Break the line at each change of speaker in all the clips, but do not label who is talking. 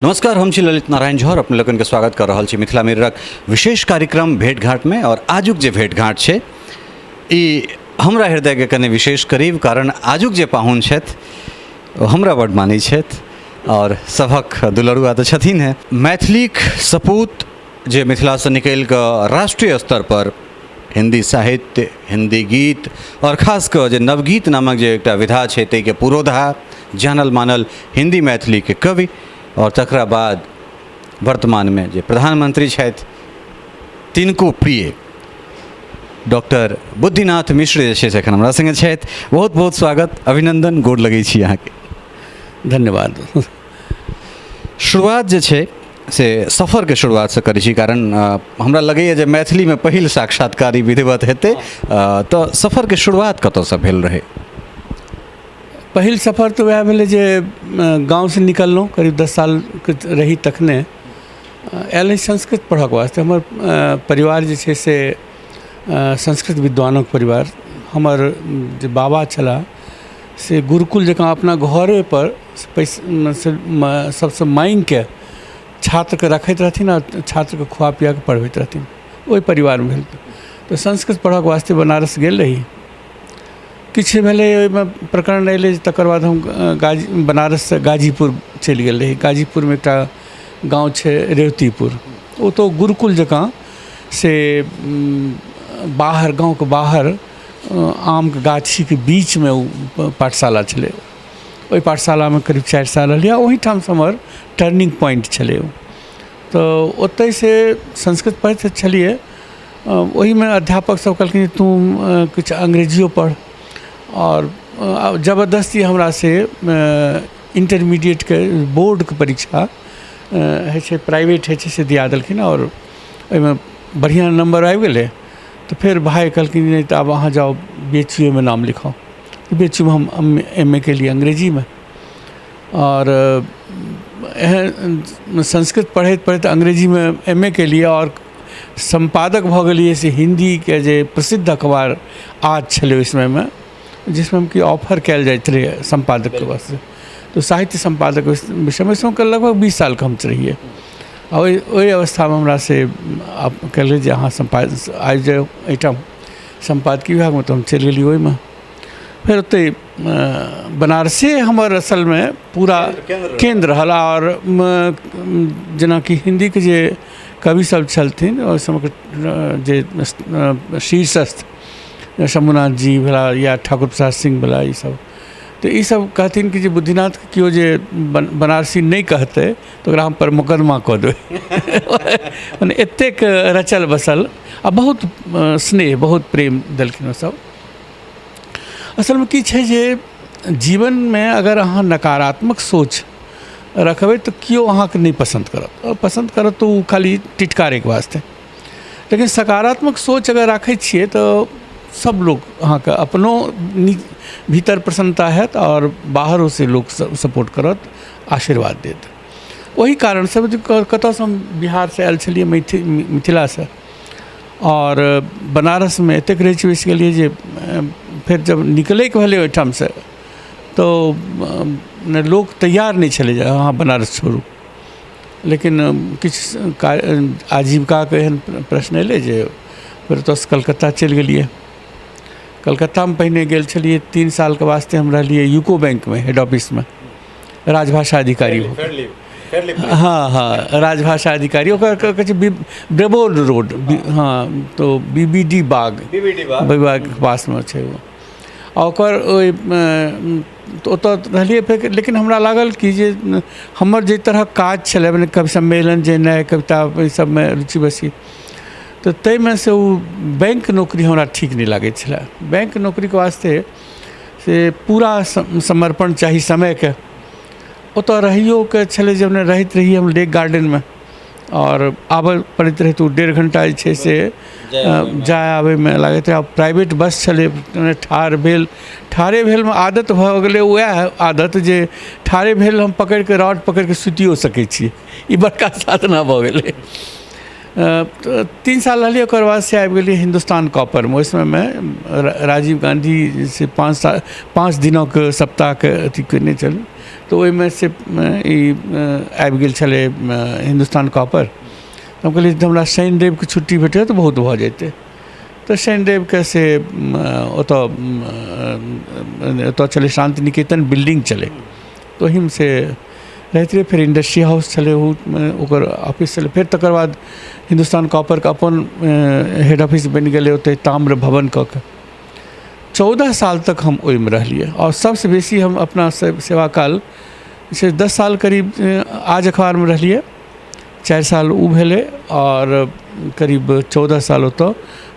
नमस्कार, हम छी ललित नारायण झा और अपने लोगन के स्वागत कर रहल छी मिथिला मिररक विशेष कार्यक्रम भेंटघाट में। और आजुक जे भेंटघाट छै ई हमरा हृदय के कने विशेष करीब, कारण आजुक जे पाहुन छथि ओ हमरा बड मानै छथि और सभक दुलरुआ तऽ छथिन हे। मैथिलीक सपूत जे मिथिलासँ निकलि कऽ राष्ट्रीय स्तर पर हिंदी साहित्य, हिंदी गीत और खास कऽ जे नवगीत नामक जे एकटा विधा छै ताहिके पुरोधा, जानल मानल हिंदी मैथिलीके कवि और तकरा बाद वर्तमानमे जे प्रधानमंत्री छथि तिनको प्रिय डॉक्टर बुद्धिनाथ मिश्र जे छै से एखन हमरा सङ्गे छथि। बहुत बहुत स्वागत, अभिनंदन, गोर लगै छी अहाँके।
धन्यवाद।
शुरुआत जे छै से सफरके शुरुआतसँ करै छी, कारण हमरा लगैए जे मैथिलीमे पहिल साक्षात्कार ई विधिवत हेतै। तऽ सफरके शुरुआत कतऽसँ भेल रहै?
पहिल सफर तऽ वएह भेलै जे गाँवसँ निकललहुँ, करीब 10 सालके रही तखने आयल रही संस्कृत पढ़ऽके वास्ते। हमर परिवार जे छै से संस्कृत विद्वानक परिवार। हमर जे बाबा छलाह से गुरुकुल जकाँ अपना घरेपर पैसा सबसँ माँगिके छात्रके रखैत रहथिन आओर छात्रके खुआ पियाके पढ़बैत रहथिन। ओहि परिवारमे भेल तऽ संस्कृत पढ़ऽके वास्ते बनारस गेल रही। किछु भेलै ओहिमे प्रकरण एलै, तकर बाद हम बनारससँ गाजीपुर चलि गेल रही। गाजीपुरमे एकटा गाँव छै रेवतीपुर, ओतऽ गुरुकुल जकाँ से बाहर गाँवके बाहर आमके गाछीके बीचमे ओ पाठशाला छलै। ओहि पाठशालामे करीब 4 साल रहलियै। ओहिठामसँ हमर टर्निंग पॉइंट छलै ओ। तऽ ओतहिसँ संस्कृत पढ़ैत छलियै, ओहिमे अध्यापक सब कहलखिन तू किछु अंग्रेजियो पढ़, आओर जबरदस्ती हमरा से इंटरमीडिएटके बोर्डके परीक्षा होइ छै, प्राइवेट होइ छै, से दिया देलखिन आओर ओहिमे बढ़िआँ नम्बर आबि गेलै। तऽ फेर भाय कहलखिन नहि तऽ आब अहाँ जाउ बी एच यू मे नाम लिखाउ। बी एच यू मे हम एम ए केलियै अंग्रेजीमे, आओर एहन संस्कृत पढ़ैत पढ़ैत अंग्रेजीमे एम ए केलियै आओर सम्पादक भऽ गेलियै से हिन्दीके जे प्रसिद्ध अखबार आज छलै ओहि समयमे, जिसमे कि ऑफर कयल जाइत रहै सम्पादकके वास्ते, तऽ साहित्य सम्पादक विषयमे लगभग 20 सालके हम रहियै। आ ओहि अवस्थामे हमरा से आब कहलकै जे अहाँ सम्पाद आबि जाउ एहिठाम सम्पादकीय विभागमे, तऽ हम चलि गेलियै ओहिमे। फेर ओतहि बनारसे हमर असलमे पूरा केन्द्र रहल। आओर जेनाकि हिन्दीके जे कवि सब छलथिन ओहि समयके जे शीर्षस्थ शम्भुनाथ जी भेला या ठाकुर प्रसाद सिंह भेला, ईसब तऽ ईसब कहथिन कि जे बुद्धिनाथके केओ जे बनारसी नहि कहतै तऽ ओकरा हम पर मोकदमा कऽ देबै। मने एतेक रचल बसल आ बहुत स्नेह, बहुत प्रेम देलखिन ओसब। असलमे की छै जे जीवनमे अगर अहाँ नकारात्मक सोच रखबै तऽ केओ अहाँके नहि पसन्द करत, आओर पसन्द करत तऽ ओ खाली टिटकारैके वास्ते। लेकिन सकारात्मक सोच अगर राखै छियै तऽ सब लोक अहाँके अपनो नीक भीतर प्रसन्नता हैत आओर बाहरोसँ लोक सपोर्ट करत, आशीर्वाद देत। ओहि कारणसँ कतऽसँ हम बिहारसँ आयल छलियै मिथिलासँ, आओर बनारसमे एतेक रचि बसि गेलियै जे फेर जब निकलैके भेलै ओहिठामसँ तऽ लोक तैयार नहि छलै जे अहाँ बनारस छोड़ू। लेकिन किछु आजीविकाके एहन प्रश्न एलै जे फेर ओतऽसँ कलकत्ता चलि गेलियै। कलकत्तामे पहिने गेल छलियै 3 सालके वास्ते हम रहलियै यूको बैंकमे हेड ऑफिसमे राजभाषा अधिकारी। हाँ हाँ, राजभाषा अधिकारी, ओकर कहै छै ब्रेबोर्न रोड, हाँ तो बी बी डी बाग विभागके पासमे छै ओ। आ ओकर ओहि ओतऽ रहलियै फेर। लेकिन हमरा लागल कि जे हमर जाहि तरहक काज छलै, मने कवि सम्मेलन जेनाइ, कविता एहि सबमे रुचि बेसी, तऽ ताहिमे से ओ बैंक नौकरी हमरा ठीक नहि लागै छलै। बैंक नौकरीके वास्ते से पूरा समर्पण चाही समयके। ओतऽ रहियोके छलै जे रहैत रहियै हम लेक गार्डनमे, आओर आबऽ पड़ैत रहै तऽ ओ 1.5 घण्टा जे छै से जाय आबैमे लागैत रहै। आ प्राइवेट बस छलै, ठाढ़ भेल, ठाढ़े भेलमे आदत भऽ गेलै, वएह आदत जे ठाढ़े भेल हम पकड़िके रॉड पकड़िके सुतियो सकै छी, ई बड़का साधना भऽ गेलै। 3 साल रहलियै, ओकर बाद से आबि गेलियै हिन्दुस्तान कॉपरमे। ओहि समयमे राजीव गाँधी से 5 साल 5 दिनक सप्ताहके अथी केने छल, तऽ ओहिमे से ई आबि गेल छलै हिन्दुस्तान कॉपर। तऽ हम कहलियै हमरा शनि रविके छुट्टी भेटै तऽ बहुत भऽ जेतै। तऽ शनि रविके से ओतऽ ओतऽ छलै शान्ति निकेतन बिल्डिंग छलै, तऽ ओहिमे से रहैत रहियै। फेर इंडस्ट्री हाउस छलै, ओहूमे ओकर ऑफिस छलै। फेर तकर बाद हिन्दुस्तान कॉपरके अपन हेड ऑफिस बनि गेलै ओतहि ताम्र भवन कऽ के। 14 साल तक हम ओहिमे रहलियै आओर सबसँ बेसी हम अपना सेवा काल से 10 साल करीब आज अखबारमे रहलियै, 4 साल ओ भेलै आओर करीब 14 साल ओतऽ,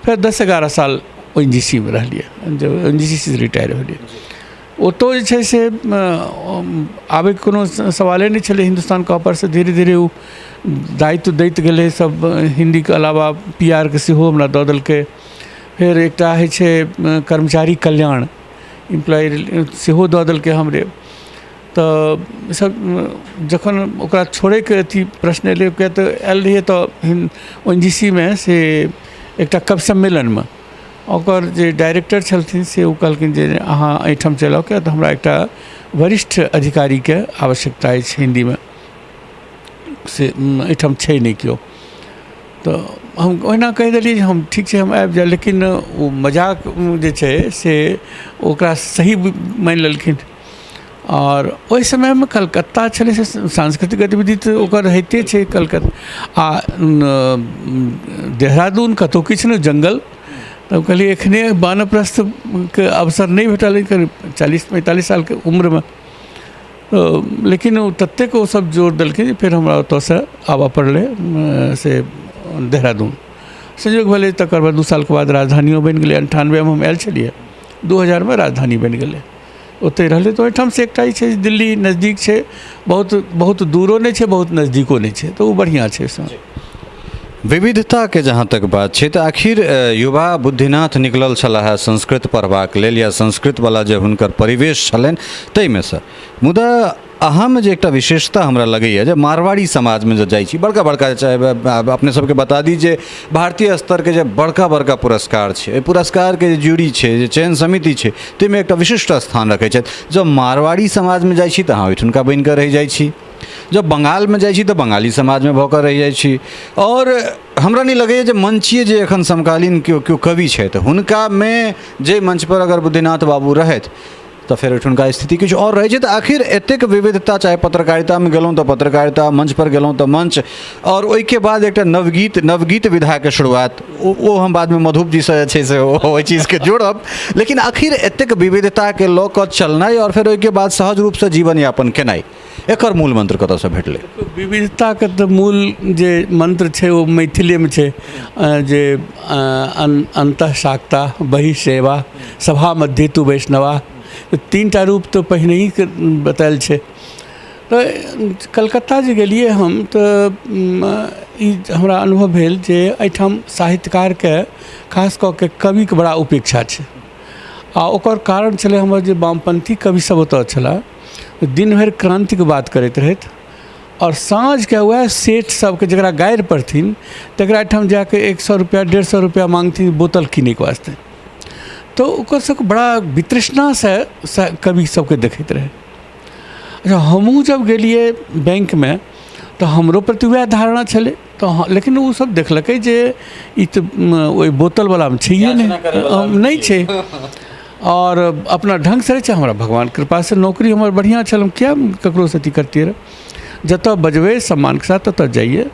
फेर 10-11 साल ओ एन जी सी मे रहलियै, जब एन जी सी से रिटायर भेलियै। ओतऽ जे छै से आबैके कोनो सवाले नहि छलै। हिन्दुस्तान कॉपरसँ धीरे धीरे ओ दायित्व दैत गेलै सब, हिन्दीके अलावा पी आर के सेहो हमरा दऽ देलकै। फेर एकटा होइ छै कर्मचारी कल्याण इम्प्लॉइ सेहो दऽ देलकै हमरे। तऽ सब जखन ओकरा छोड़ैके अथी प्रश्न एलै, किया तऽ आयल रहियै तऽ ओ एन जी सी मे से एकटा कवि सम्मेलनमे ओकर जे डाइरेक्टर छलथिन से ओ कहलखिन जे अहाँ एहिठाम चलि आउ, किया तऽ हमरा एकटा वरिष्ठ अधिकारीके आवश्यकता अछि हिन्दीमे, से एहिठाम छै नहि केओ। तऽ हम ओहिना कहि देलियै जे हम ठीक छै, हम आबि जायब, लेकिन ओ मजाक जे छै से ओकरा सही मानि लेलखिन। आओर ओहि समयमे कलकत्ता छलै से सांस्कृतिक गतिविधि तऽ ओकर होइते छै कलकत्ता आ देहरादून कतहु किछु नहि जङ्गल। तऽ कहलियै एखने वानप्रस्थके अवसर नहि भेटल अइ करीब 40-45 सालके उम्रमे, लेकिन ओ ततेक ओ सब जोर देलखिन जे फेर हमरा ओतऽसँ आबऽ पड़लै से देहरादून। संयोग भेलै तकर बाद 2 सालके बाद राजधानियो बनि गेलै। 98मे हम आयल छलियै, 2000मे राजधानी बनि गेलै, ओतहि रहलै। तऽ ओहिठामसँ एकटा ई छै जे दिल्ली नजदीक छै, बहुत बहुत दूरो नहि छै, बहुत नजदीको नहि छै, तऽ ओ बढ़िआँ छै सर।
विविधताके जहाँ तक बात छै तऽ आखिर युवा बुद्धिनाथ निकलल छलाह हे संस्कृत पढ़बाक लेल या संस्कृतवला जे हुनकर परिवेश छलनि ताहिमेसँ, मुदा अहाँमे जे एकटा विशेषता हमरा लगैए जे मारवाड़ी समाजमे जे जाइ छी, बड़का बड़का, चाहे अपने सबके बता दी जे भारतीय स्तरके जे बड़का बड़का पुरस्कार छै, एहि पुरस्कारके जे ज्यूरी छै, जे चयन समिति छै, ताहिमे एकटा विशिष्ट स्थान रखै छथि। जब मारवाड़ी समाजमे जाइ छी तऽ अहाँ ओहिठुनका बनिकऽ रहि जाइ छी, जब बंगालमे जाइ छी तऽ बंगाली समाजमे भऽ कऽ रहि जाइ छी। आओर हमरा नहि लगैए जे मंचीय जे एखन समकालीन केओ केओ कवि छथि हुनकामे जे मंचपर अगर बुद्धिनाथ बाबू रहथि तऽ फेर ओहिठुनका स्थिति किछु आओर रहै छै। तऽ आखिर एतेक विविधता, चाहे पत्रकारितामे गेलहुँ तऽ पत्रकारिता, मंचपर गेलहुँ तऽ मंच, आओर ओहिके बाद एकटा नवगीत विधाके शुरुआत, ओ हम बादमे मधुप जीसँ जे छै से ओहि चीजके जोड़ब, लेकिन आखिर एतेक विविधताके लऽ कऽ चलनाइ आओर फेर ओहिके बाद सहज रूपसँ जीवनयापन केनाइ, एकर मूल मंत्र कतऽसँ भेटलै?
विविधताके तऽ मूल जे मंत्र छै ओ मैथिलेमे छै, जे अन्तः शाक्ता बहि सेवा सभा मध्य तु वैष्णवा, 3टा रूप तऽ पहिनहिके बतायल छै। तऽ कलकत्ता जे गेलियै हम तऽ ई हमरा अनुभव भेल जे एहिठाम साहित्यकारके खास कऽ के कविके बड़ा उपेक्षा छै। आ ओकर कारण छलै हमर जे वामपन्थी कवि सब ओतऽ छलाह, दिन भरि क्रान्तिके बात करैत रहथि आओर साँझके वएह सेठ सबके जकरा गारि पढ़थिन तकरा एहिठाम जाकऽ 100 रुपैआ 150 रुपैआ माँगथिन बोतल किनैके वास्ते। तऽ ओकर सबके बड़ा वितृष्णासँ कवि सबके देखैत रहै। अच्छा, हमहूँ जब गेलियै बैंकमे तऽ हमरो प्रति वएह धारणा छलै, तऽ लेकिन ओ सब देखलकै जे ई तऽ ओहि बोतलवलामे छैहे नहि, नहि छै, आओर अपना ढङ्गसँ रहै छै। हमरा भगवान कृपासँ नौकरी हमर बढ़िआँ छल, हम किए ककरोसँ अथी करतियै रहए, जतऽ बजबै सम्मानके साथ ततऽ जइयै।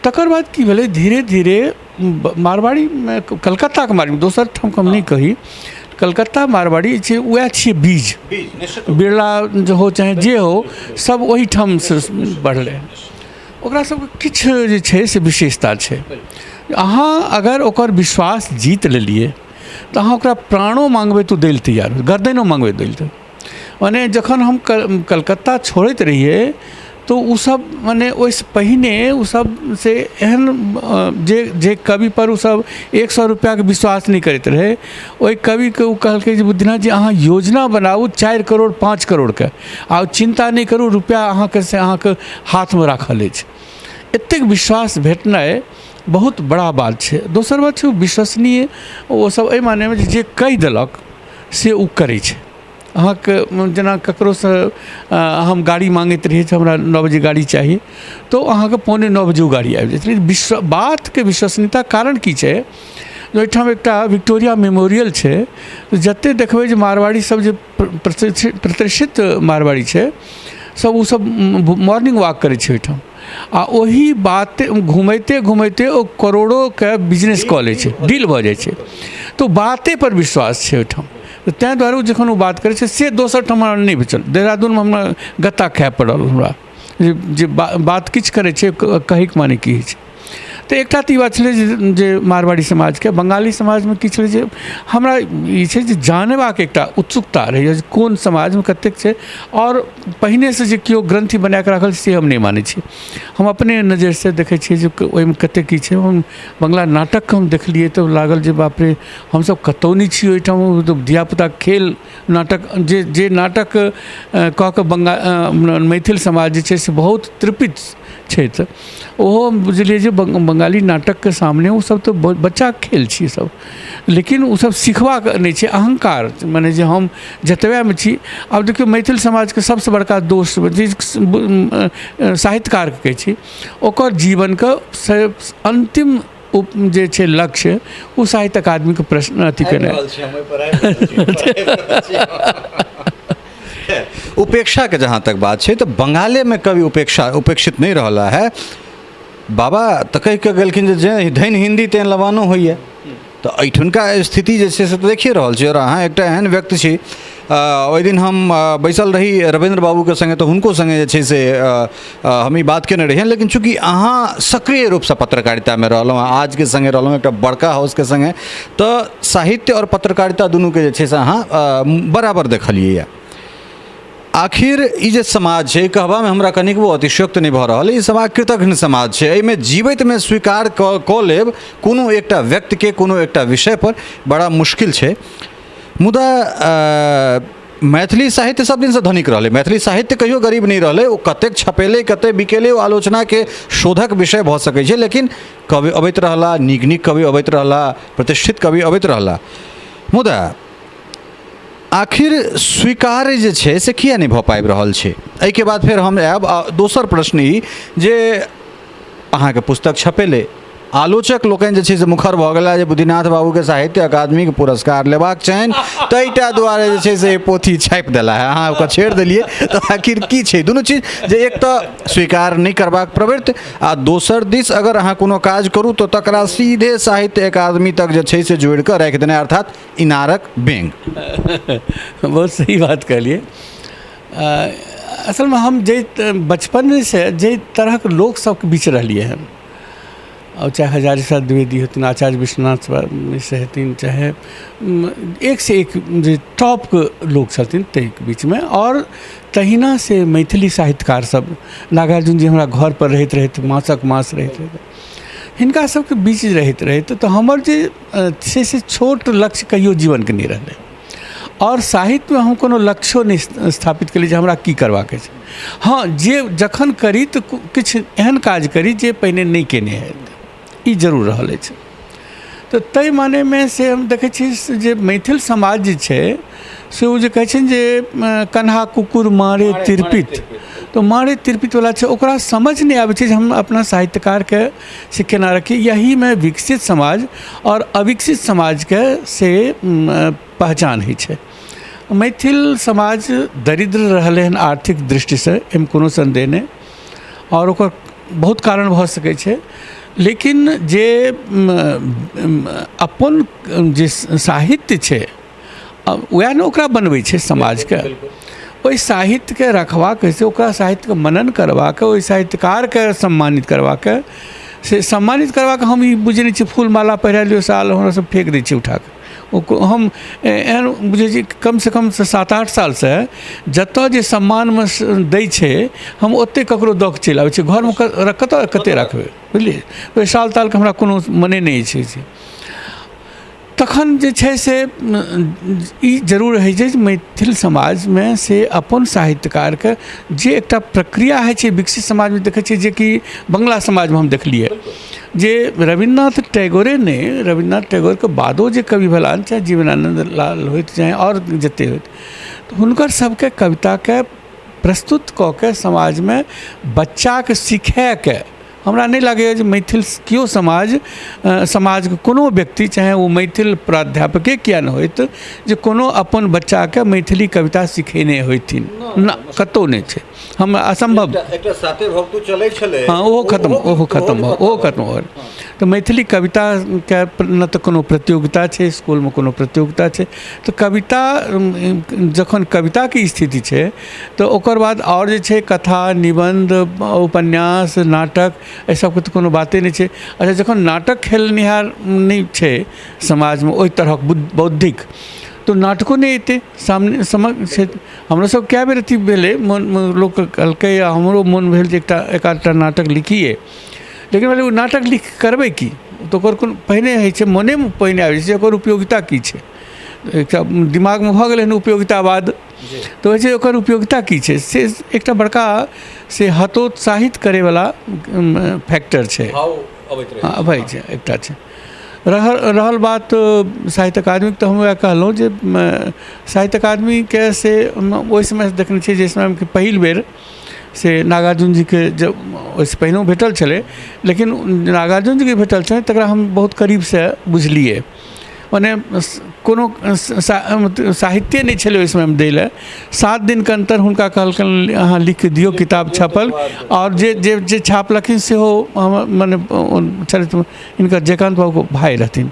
तकर बाद की भेलै, धीरे धीरे मारवाड़ीमे, कलकत्ताके मारवाड़ी, दोसर ठामके हम नहि कही, कलकत्ता मारवाड़ी छै वएह छियै बीज, बिरला जे हो चाहे जे हो सब ओहिठामसँ बढ़लै। ओकरा सबके किछु जे छै से विशेषता छै। अहाँ अगर ओकर विश्वास जीत लेलियै तऽ अहाँ ओकरा प्राणो माँगबै तऽ ओ दै लए तैयार, गर्दनो माँगबै दै लए। मने जखन हम कलकत्ता छोड़ैत रहियै तऽ ओसब मने ओहिसँ पहिने ओसब से एहन जे कविपर ओसब 100 रुपैआके विश्वास नहि करैत रहै, ओहि कविके ओ कहलकै जे बुद्धिनाथ जी अहाँ योजना बनाबू 4 करोड़ 5 करोड़के, आ चिन्ता नहि करू, रुपैआ अहाँके से अहाँके हाथमे राखल अछि। एतेक विश्वास भेटनाइ बहुत बड़ा बात छै। दोसर बात छै ओ विश्वसनीय, ओसब एहि मानेमे जे कहि देलक से ओ करै छै। अहाँके जेना ककरोसँ हम गाड़ी माँगैत रहियै जे हमरा 9 बजे गाड़ी चाही, तऽ अहाँके 8:45 बजे ओ गाड़ी आबि जाइत रहै। बातके विश्वसनीयता कारण की छै, ओहिठाम एकटा विक्टोरिया मेमोरियल छै, जते देखबै जे मारवाड़ी सब जे प्रतिष्ठित मारवाड़ी छै सब, ओ सब मॉर्निंग वॉक करै छै ओहिठाम, आ ओहि बात घुमैते घुमैते ओ करोड़ोके बिजनेस कऽ लै छै, डील भऽ जाइ छै। तऽ बाते पर विश्वास छै ओहिठाम, तऽ ताहि दुआरे ओ जखन ओ बात करै छै से दोसर ठाम हमरा नहि भेटल। देहरादूनमे हमरा गत्ता खाय पड़ल हमरा, जे बात किछु करै छै, कहैके माने की होइ छै। तऽ एकटा तऽ ई बात छलै जे मारवाड़ी समाजके, बंगाली समाजमे की छलै जे हमरा ई छै जे जानबाक एकटा उत्सुकता रहैए जे कोन समाजमे कतेक छै, आओर पहिनेसँ जे केओ ग्रन्थि बनाकऽ राखल से हम नहि मानै छी। हम अपने नजरिसँ देखै छियै जे ओहिमे कतेक की छै। हम बंगला नाटकके हम देखलियै तऽ लागल जे बाप रे, हमसब कतहु नहि छी ओहिठाम, धियापुताके खेल नाटक जे नाटक कऽ कऽ मैथिल समाज जे छै से बहुत तृप्त छथि, ओहो हम बुझलियै जे बंगाली नाटकके सामने ओसब तऽ बच्चाके खेल छियै सब, लेकिन ओसब सिखबाक नहि छै, अहङ्कार मने जे हम जतबेमे छी। आब देखियौ मैथिल समाजके सबसँ बड़का दोष जे साहित्यकारके कहै छी, ओकर जीवनके से अन्तिम जे छै लक्ष्य ओ साहित्य अकादमीके प्रश्न अथी केनाइ।
उपेक्षाके जहाँ तक बात छै तऽ बंगालेमे कवि उपेक्षित नहि रहला है। बाबा तऽ कहि कऽ गेलखिन जे धनि हिन्दी तेहन लबानो होइए, तऽ एहिठुनका स्थिति जे छै से तऽ देखिए रहल छी। आओर अहाँ एकटा एहन व्यक्ति छी, ओहि दिन हम बैसल रही रविन्द्र बाबूके सङ्गे, तऽ हुनको सङ्गे जे छै से हम ई बात केने रहियनि, लेकिन चूँकि अहाँ सक्रिय रूपसँ पत्रकारितामे रहलहुँ, आजके सङ्गे रहलहुँ, एकटा बड़का हाउसके सङ्गे, तऽ साहित्य आओर पत्रकारिता दुनूके जे छै से अहाँ बराबर देखलियैए। आखिर ई जे समाज छै, कहबामे हमरा कनिकबो अतिशयोक्त नहि भऽ रहल, ई समाज कृतघ्न समाज छै। एहिमे जीवैतमे स्वीकार कऽ लेब कोनो एकटा व्यक्तिके कोनो एकटा विषयपर बड़ा मुश्किल छै। मुदा मैथिली साहित्य सब दिनसँ धनिक रहलै, मैथिली साहित्य कहियो गरीब नहि रहलै। ओ कतेक छपेलै, कतेक बिकेलै, ओ आलोचनाके शोधक विषय भऽ सकै छै, लेकिन कवि अबैत रहला, नीक नीक कवि अबैत रहला, प्रतिष्ठित कवि अबैत रहला। मुदा आखिर स्वीकार्य जे छै से किए नहि भऽ पाबि रहल छै? एहिके बाद फेर हम आयब। आ दोसर प्रश्न ई जे अहाँके पुस्तक छपेलै, आलोचक लोकनि जे छै से मुखर भऽ गेला जे बुद्धिनाथ बाबूके साहित्य अकादमीके पुरस्कार लेबाक छनि, ताहिटा दुआरे जे छै से पोथी छापि देला है, अहाँ ओकरा छेड़ देलियै। तऽ आखिर की छै दुनू चीज, जे एक तऽ स्वीकार नहि करबाक प्रवृत्ति, आ दोसर दिस अगर अहाँ कोनो काज करू तऽ तकरा सीधे साहित्य अकादमी तक जे छै से जोड़ि कऽ राखि देनाइ, अर्थात इनारक बेंग।
बहुत सही बात कहलियै। असलमे हम जाहि बचपनसँ जाहि तरहक लोक सबके बीच रहलियै हन, आओर चाहे हजारी प्रसाद द्विवेदी हेथिन, आचार्य विश्वनाथ मिश्र हेथिन, चाहे एकसँ एक जे टॉपके लोक छथिन ताहिके बीचमे, आओर तहिना से मैथिली साहित्यकार सब, नागार्जुन जी हमरा घरपर रहैत रहथि, मासक मास रहैत रहथि, हिनका सबके बीच रहैत रहैत तऽ हमर जे छै से छोट लक्ष्य कहियो जीवनके नहि रहलै। आओर साहित्यमे हम कोनो लक्ष्यो नहि स्थापित केलियै जे हमरा की करबाक अछि। हँ, जे जखन करी तऽ किछु एहन काज करी जे पहिने नहि केने हैत, ई जरूर रहल अछि। तऽ ताहि मानेमे से हम देखै छी जे मैथिल समाज जे छै से ओ जे कहै छै ने जे कन्हा कुकुर मारे तिरपित, तऽ मारे तिरपितवला छै, ओकरा समझ नहि आबै छै जे हम अपना साहित्यकारके से केना रखी। यहीमे विकसित समाज आओर अविकसित समाजके से पहचान होइ छै। मैथिल समाज दरिद्र रहलै हन आर्थिक दृष्टिसँ, एहिमे कोनो सन्देह नहि, आओर ओकर बहुत कारण भऽ सकै छै, लेकिन जे अपन जे साहित्य छै वएह ने ओकरा बनबै छै समाजके। ओहि साहित्यके रखबाक छै, ओकरा साहित्यके मनन करबाक, ओहि साहित्यकारके सम्मानित करबाक, से सम्मानित करबाक हम ई बुझै नहि छियै फूल माला पहिरा लियौ साल हमरा सब फेक दै छियै उठाकऽ। ओ हम एहन बुझै छी कमसँ कम 7-8 सालसँ जतऽ जे सम्मानमे दै छै हम ओतेक ककरो दऽ कऽ चलि आबै छियै घरमे, कतऽ कतेक राखबै बुझलियै। ओहि साल तालके हमरा कोनो मने नहि छै। तखन जे छै से ई जरूर होइ छै जे मैथिल समाजमे से अपन साहित्यकारके जे एकटा प्रक्रिया होइ छै विकसित समाजमे देखै छियै जेकि बंगला समाजमे हम देखलियै जे रविन्द्रनाथ टैगोरे नहि, रविन्द्रनाथ टैगोरके बादो जे कवि भेला चाहे जीवनानन्द लाल होथि चाहे आओर जतेक होथि, तऽ हुनकर सबके कविताके प्रस्तुत कऽ के समाजमे बच्चाके सिखाके हमरा नहि लागैए जे मैथिल केओ समाज समाजके कोनो व्यक्ति चाहे ओ मैथिल प्राध्यापके किआ नहि होथि जे कोनो अपन बच्चाके मैथिली कविता सिखेने होथिन नहि कतहु नहि छै हम असम्भव
एकटा साते भक्तु चलै छलै
हँ ओहो खत्म ओहो खत्म भऽ ओहो खत्म भऽ गेल तऽ मैथिली कविताके नहि तऽ कोनो प्रतियोगिता छै इसकुलमे कोनो प्रतियोगिता छै तऽ कविता जखन कविताके स्थिति छै तऽ ओकर बाद आओर जे छै कथा निबन्ध उपन्यास नाटक एहि सबके तऽ कोनो बाते नहि छै। अच्छा, जखन नाटक खेलनिहार नहि छै समाजमे ओहि तरहक बौद्धिक, तऽ नाटको नहि अयतै सामने समक्ष छै। हमरो सब कए बेर अथी भेलै, मोन लोक कहलकै आ हमरो मोन भेल जे एकटा एक आधटा नाटक लिखियै, लेकिन भेलै ओ नाटक लिख करबै की? तऽ ओकर कोनो पहिने होइ छै, मोनेमे पहिने आबि जाइ छै ओकर उपयोगिता की छै। एकटा दिमागमे भऽ गेलै हन उपयोगितावाद, तऽ होइ छै ओकर उपयोगिता की छै, से एकटा बड़का से हतोत्साहित करैवला फैक्टर छै, अबै छै एकटा छै। रहल रहल बात साहित्य अकादमीके, तऽ हम वएह कहलहुँ जे साहित्य अकादमीके से ओहि समयसँ देखने छियै जे समयमे पहिल बेर से नागार्जुन जीके, जब ओहिसँ पहिनहो भेटल छलै लेकिन नागार्जुन जीके भेटल छलै तकरा हम बहुत करीबसँ बुझलियै। मने कोनो साहित्ये नहि छलै ओहि समयमे दै लए। 7 दिनके अन्तर हुनका कहलकनि, अहाँ लिख दियौ, किताब छपल। आओर जे जे जे छापलखिन सेहो हमर मने छलथि हिनकर जयकान्त बाबूके भाय रहथिन,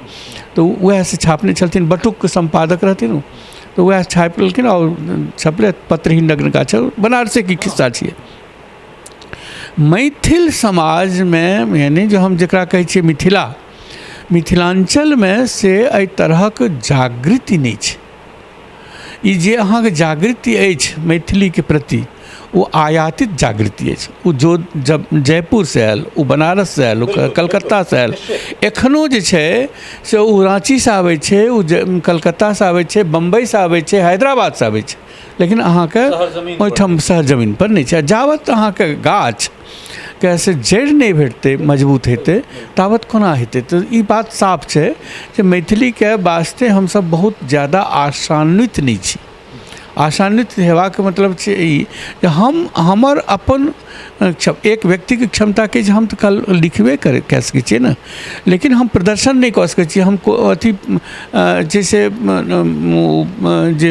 तऽ उएह से छापने छलथिन। बटुकके सम्पादक रहथिन ओ, तऽ उएह छापि लेलखिन आओर छपलै पत्रहीन नग्न गाछ। बनारसेके खिस्सा छियै। मैथिल समाजमे, यानि जे हम जकरा कहै छियै मिथिला, मिथिलाञ्चलमे से एहि तरहक जागृति नहि छै। ई जे अहाँके जागृति अछि मैथिलीके प्रति, ओ आयातित जागृति अछि। ओ जो जब जयपुरसँ आयल, ओ बनारससँ आयल, ओ कलकत्तासँ आयल। एखनो जे छै से ओ राँचीसँ आबै छै, ओ कलकत्तासँ आबै छै, बम्बइसँ आबै छै, हैदराबादसँ आबै छै, लेकिन अहाँके ओहिठाम शहर जमीनपर नहि छै। जाबत अहाँके गाछ के से जड़ि नहि भेटतै, मजबूत हेतै, ताबत कोना हेतै? तऽ ई बात साफ छै जे मैथिलीके वास्ते हमसब बहुत ज्यादा आशान्वित नहि छी। आशान्वित हेबाक मतलब छै ई जे हम हमर अपन एक व्यक्तिके क्षमताके जे हम तऽ कल लिखबे कर कए सकै छियै ने, लेकिन हम प्रदर्शन नहि कऽ सकै छियै। हम अथी जैसे जे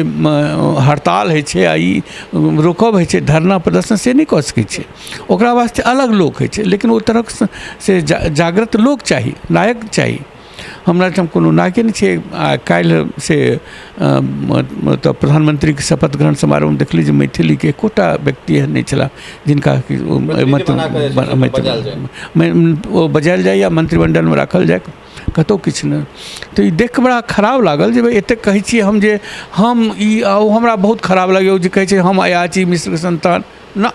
हड़ताल होइ छै आ ई रोकब होइ छै, धरना प्रदर्शन, से नहि कऽ सकै छियै। ओकरा वास्ते अलग लोक होइ छै, लेकिन ओहि तरहक से जागृत लोक चाही, नायक चाही। हमरा एहिठाम कोनो नायके नहि छै। आ काल्हि से मतलब प्रधानमन्त्रीके शपथ ग्रहण समारोहमे देखली जे मैथिलीके एकोटा व्यक्ति एहन नहि छलाह जिनका कि ओ ओ बजायल जाय या मन्त्रिमण्डलमे राखल जाय, कतहु किछु नहि। तऽ ई देखिकऽ बड़ा खराब लागल जे भाइ एतेक कहै छियै हम जे हम ई आ ओ, हमरा बहुत खराब लागैए ओ जे कहै छै हम अयाची मिश्रके सन्तान। न,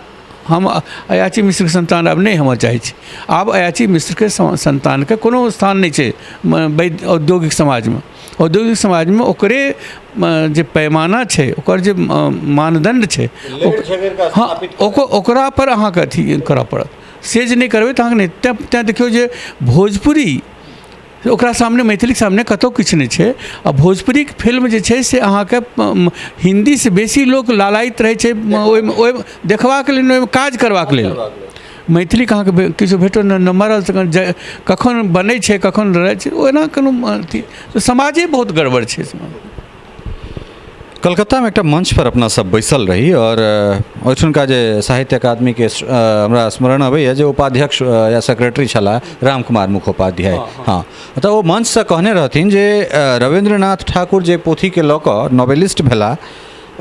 हम अयाची मिश्रके सन्तान आब नहि होमऽ चाहै छी। आब अयाची मिश्रके सन्तानके कोनो स्थान नहि छै औद्योगिक समाजमे। औद्योगिक समाजमे ओकरे जे पैमाना छै, ओकर जे मानदण्ड छै, हँ, ओकरापर अहाँके अथी करऽ पड़त। से जे नहि करबै तऽ अहाँके नहि। तैँ देखियौ जे भोजपुरी, ओकरा सामने, मैथिलीके सामने कतहु किछु नहि छै। आ भोजपुरीके फिल्म जे छै से अहाँके हिन्दीसँ बेसी लोक लालायित रहै छै ओहिमे ओहिमे देखबाक लेल नहि, ओहिमे काज करबाक लेल। मैथिलीके अहाँके किछु भेटत नहि, मरल कखन बनै छै, कखन रहै छै, ओना कोनो अथी समाजे बहुत गड़बड़ छै।
कलकत्तामे एकटा मंचपर अपना सब बैसल रही आओर ओहिठुनका जे साहित्य अकादमीके, हमरा स्मरण अबैए जे उपाध्यक्ष या सेक्रेटरी छलाह राम कुमार मुखोपाध्याय, हँ, तऽ ओ मंचसँ कहने रहथिन जे रवीन्द्रनाथ ठाकुर जे पोथीके लऽ कऽ नॉवेलिस्ट भेलाह,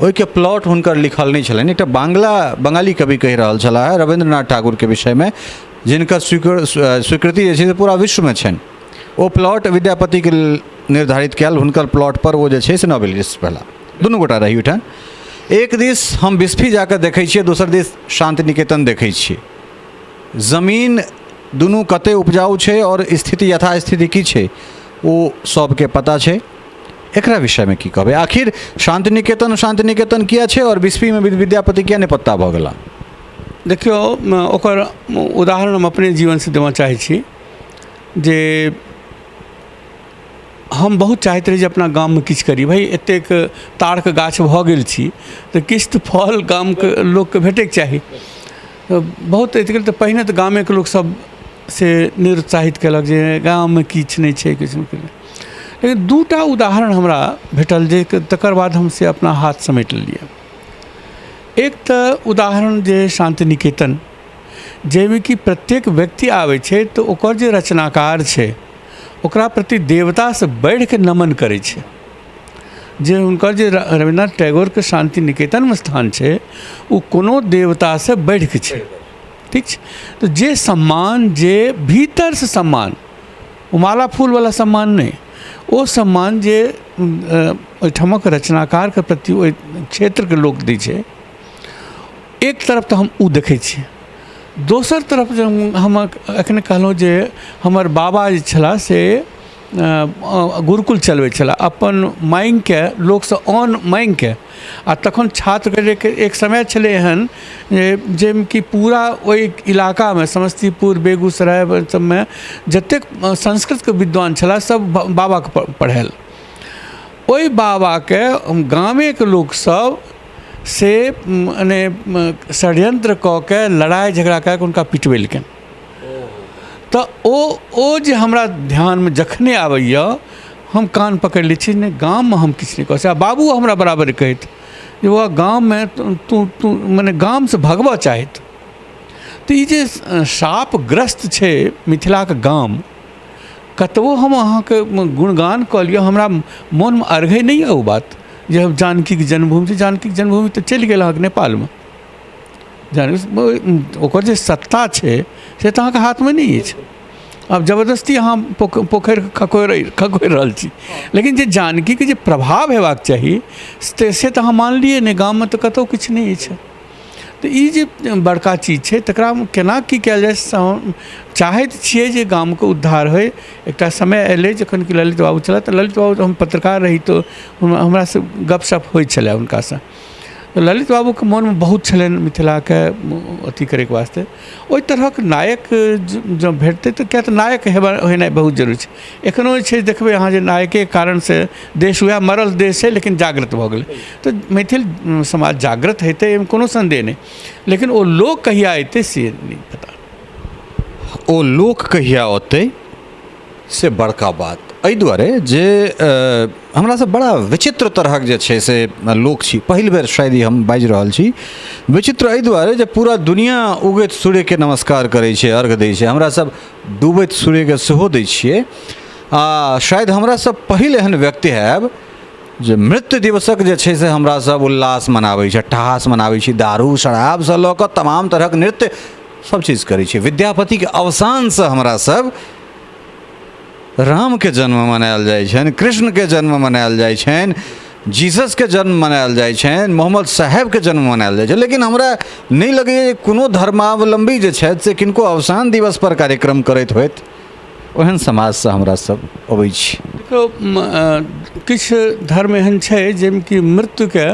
ओहिके प्लॉट हुनकर लिखल नहि छलनि। एकटा बांग्ला बंगाली कवि कहि रहल छलाह रवीन्द्रनाथ ठाकुरके विषयमे, जिनकर स्वीकृति जे छै से पूरा विश्वमे छनि, ओ प्लॉट विद्यापतिके निर्धारित कयल हुनकर प्लॉटपर ओ जे छै से नॉवेलिस्ट भेला। दुनू गोटा रही ओहिठाम। एक दिस हम बिस्फी जाकऽ देखै छियै, दोसर दिस शान्ति निकेतन देखै छियै। जमीन दुनू कते उपजाउ छै आओर स्थिति यथास्थिति की छै, ओ सबके पता छै। एकरा विषयमे की कहबै? आखिर शान्ति निकेतन शान्ति निकेतन किया छै आओर बिस्फीमे विद्यापति किया नहि पत्ता भऽ गेला?
देखियौ, ओकर उदाहरण हम अपने जीवनसँ देबऽ चाहै छी जे हम बहुत चाहैत रही जे अपना गाममे किछु करी। भाइ, एतेक ताड़के गाछ भऽ गेल छी तऽ किछु तऽ फल गामके लोकके भेटैके चाही। तऽ बहुत अथी तऽ पहिने तऽ गामेके लोकसभ से निरुत्साहित कयलक जे गाममे किछु नहि छै, किछु नहि। लेकिन 2टा उदाहरण हमरा भेटल जे तकर बाद हम से अपना हाथ समेट लेलियै। एक तऽ उदाहरण जे शान्ति निकेतन, जाहिमे कि प्रत्येक व्यक्ति आबै छै तऽ ओकर जे रचनाकार छै ओकरा प्रति देवतासँ बढ़िकऽ नमन करै छै। जे हुनकर जे रविन्द्रनाथ टैगोरके शान्ति निकेतनमे स्थान छै ओ कोनो देवतासँ बढ़िकऽ छै। ठीक छै, तऽ जे सम्मान, जे भीतरसँ सम्मान, ओ माला फूलवला सम्मान नहि, ओ सम्मान जे ओहिठामक रचनाकारके प्रति ओहि क्षेत्रके लोक दै छै, एक तरफ तऽ हम ओ देखै छियै। दोसर तरफ जे हम एखने कहलहुँ जे हमर बाबा जे छलाह से गुरुकुल चलबै छलाह, अपन माँगिके, लोकसँ अन्न माँगिके। आ तखन छात्रके एक समय छलै एहन जे जाहिमे कि पूरा ओहि इलाकामे समस्तीपुर, बेगूसराय सबमे जतेक संस्कृतके विद्वान छलाह सब बाबाके पढ़ायल। ओहि बाबाके गामेके लोकसब से मने षड्यन्त्र कऽ के लड़ाइ झगड़ा कए कऽ हुनका पिटबेलकनि। तऽ ओ जे हमरा ध्यानमे जखने आबैए हम कान पकड़ि लै छी, नहि, गाममे हम किछु नहि कऽ सकै। बाबू हमरा बराबर कहैत जे बौआ, गाममे तू तू मने गामसँ भगबऽ चाहैत। तऽ ई जे शापग्रस्त छै मिथिलाके गाम, कतबो हम अहाँके गुणगान कऽ लिअ, हमरा मोनमे अरघै नहि यऽ ओ बात जे हम जानकीके जन्मभूमि छै। जानकीके जन्मभूमि तऽ चलि गेल अहाँके नेपालमे। जानकी ओकर जे सत्ता छै से तऽ अहाँके हाथमे नहि अछि। आब जबरदस्ती अहाँ पोखरि खकोरि खकोरि रहल छी, लेकिन जे जानकीके जे प्रभाव हेबाक चाही से तऽ अहाँ मानलियै नहि। गाममे तऽ कतहु किछु नहि अछि। तऽ ई जे बड़का चीज छै तकरामे केना की कयल जाय, से हम चाहैत छियै जे गामके उद्धार होइ। एकटा समय एलै जखन कि ललित बाबू छलाह, तऽ ललित बाबू हम पत्रकार रही तऽ हमरासँ गपशप होइ छलै हुनकासँ। तऽ ललित बाबूके मोनमे बहुत छलनि मिथिलाके अथी करैके वास्ते। ओहि तरहक नायक जँ भेटतै तऽ, किएक तऽ नायक हेबा हेनाइ बहुत जरूरी छै। एखनो जे छै देखबै अहाँ जे नायकेके कारणसँ देश वएह मरल देश छै लेकिन जागृत भऽ गेलै। तऽ मैथिल समाज जागृत हेतै एहिमे कोनो सन्देह नहि, लेकिन ओ लोक कहिया एतै से नहि पता।
ओ लोक कहिया औतै से बड़का बात एहि दुआरे जे हमरा सब बड़ा विचित्र तरहक जे छै से लोक छी। पहिल बेर शायद ई हम बाजि रहल छी। विचित्र एहि दुआरे जे पूरा दुनिया उगैत सूर्यके नमस्कार करै छै, अर्घ दै छै, हमरा सब डूबैत सूर्यके सेहो दै छियै। आ शायद हमरा सब पहिल एहन व्यक्ति हैब जे मृत्यु दिवसक जे छै से हमरा सब उल्लास मनाबै छी, अट्टहास मनाबै छी, दारू शराबसँ लऽ कऽ तमाम तरहक नृत्य सब चीज करै छी। विद्यापतिके अवसानसँ हमरा सब रामके जन्म मनायल जाइ छनि, कृष्णके जन्म मनायल जाइ छनि, जीससके जन्म मनायल जाइ छनि, मोहम्मद साहेबके जन्म मनायल जाइ छै, लेकिन हमरा नहि लगैए जे कोनो धर्मावलम्बी जे छथि से किनको अवसान दिवसपर कार्यक्रम करैत होथि। ओहन समाजसँ हमरा सब अबै छी।
देखियौ, किछु धर्म एहन छै जाहिमे कि मृत्युके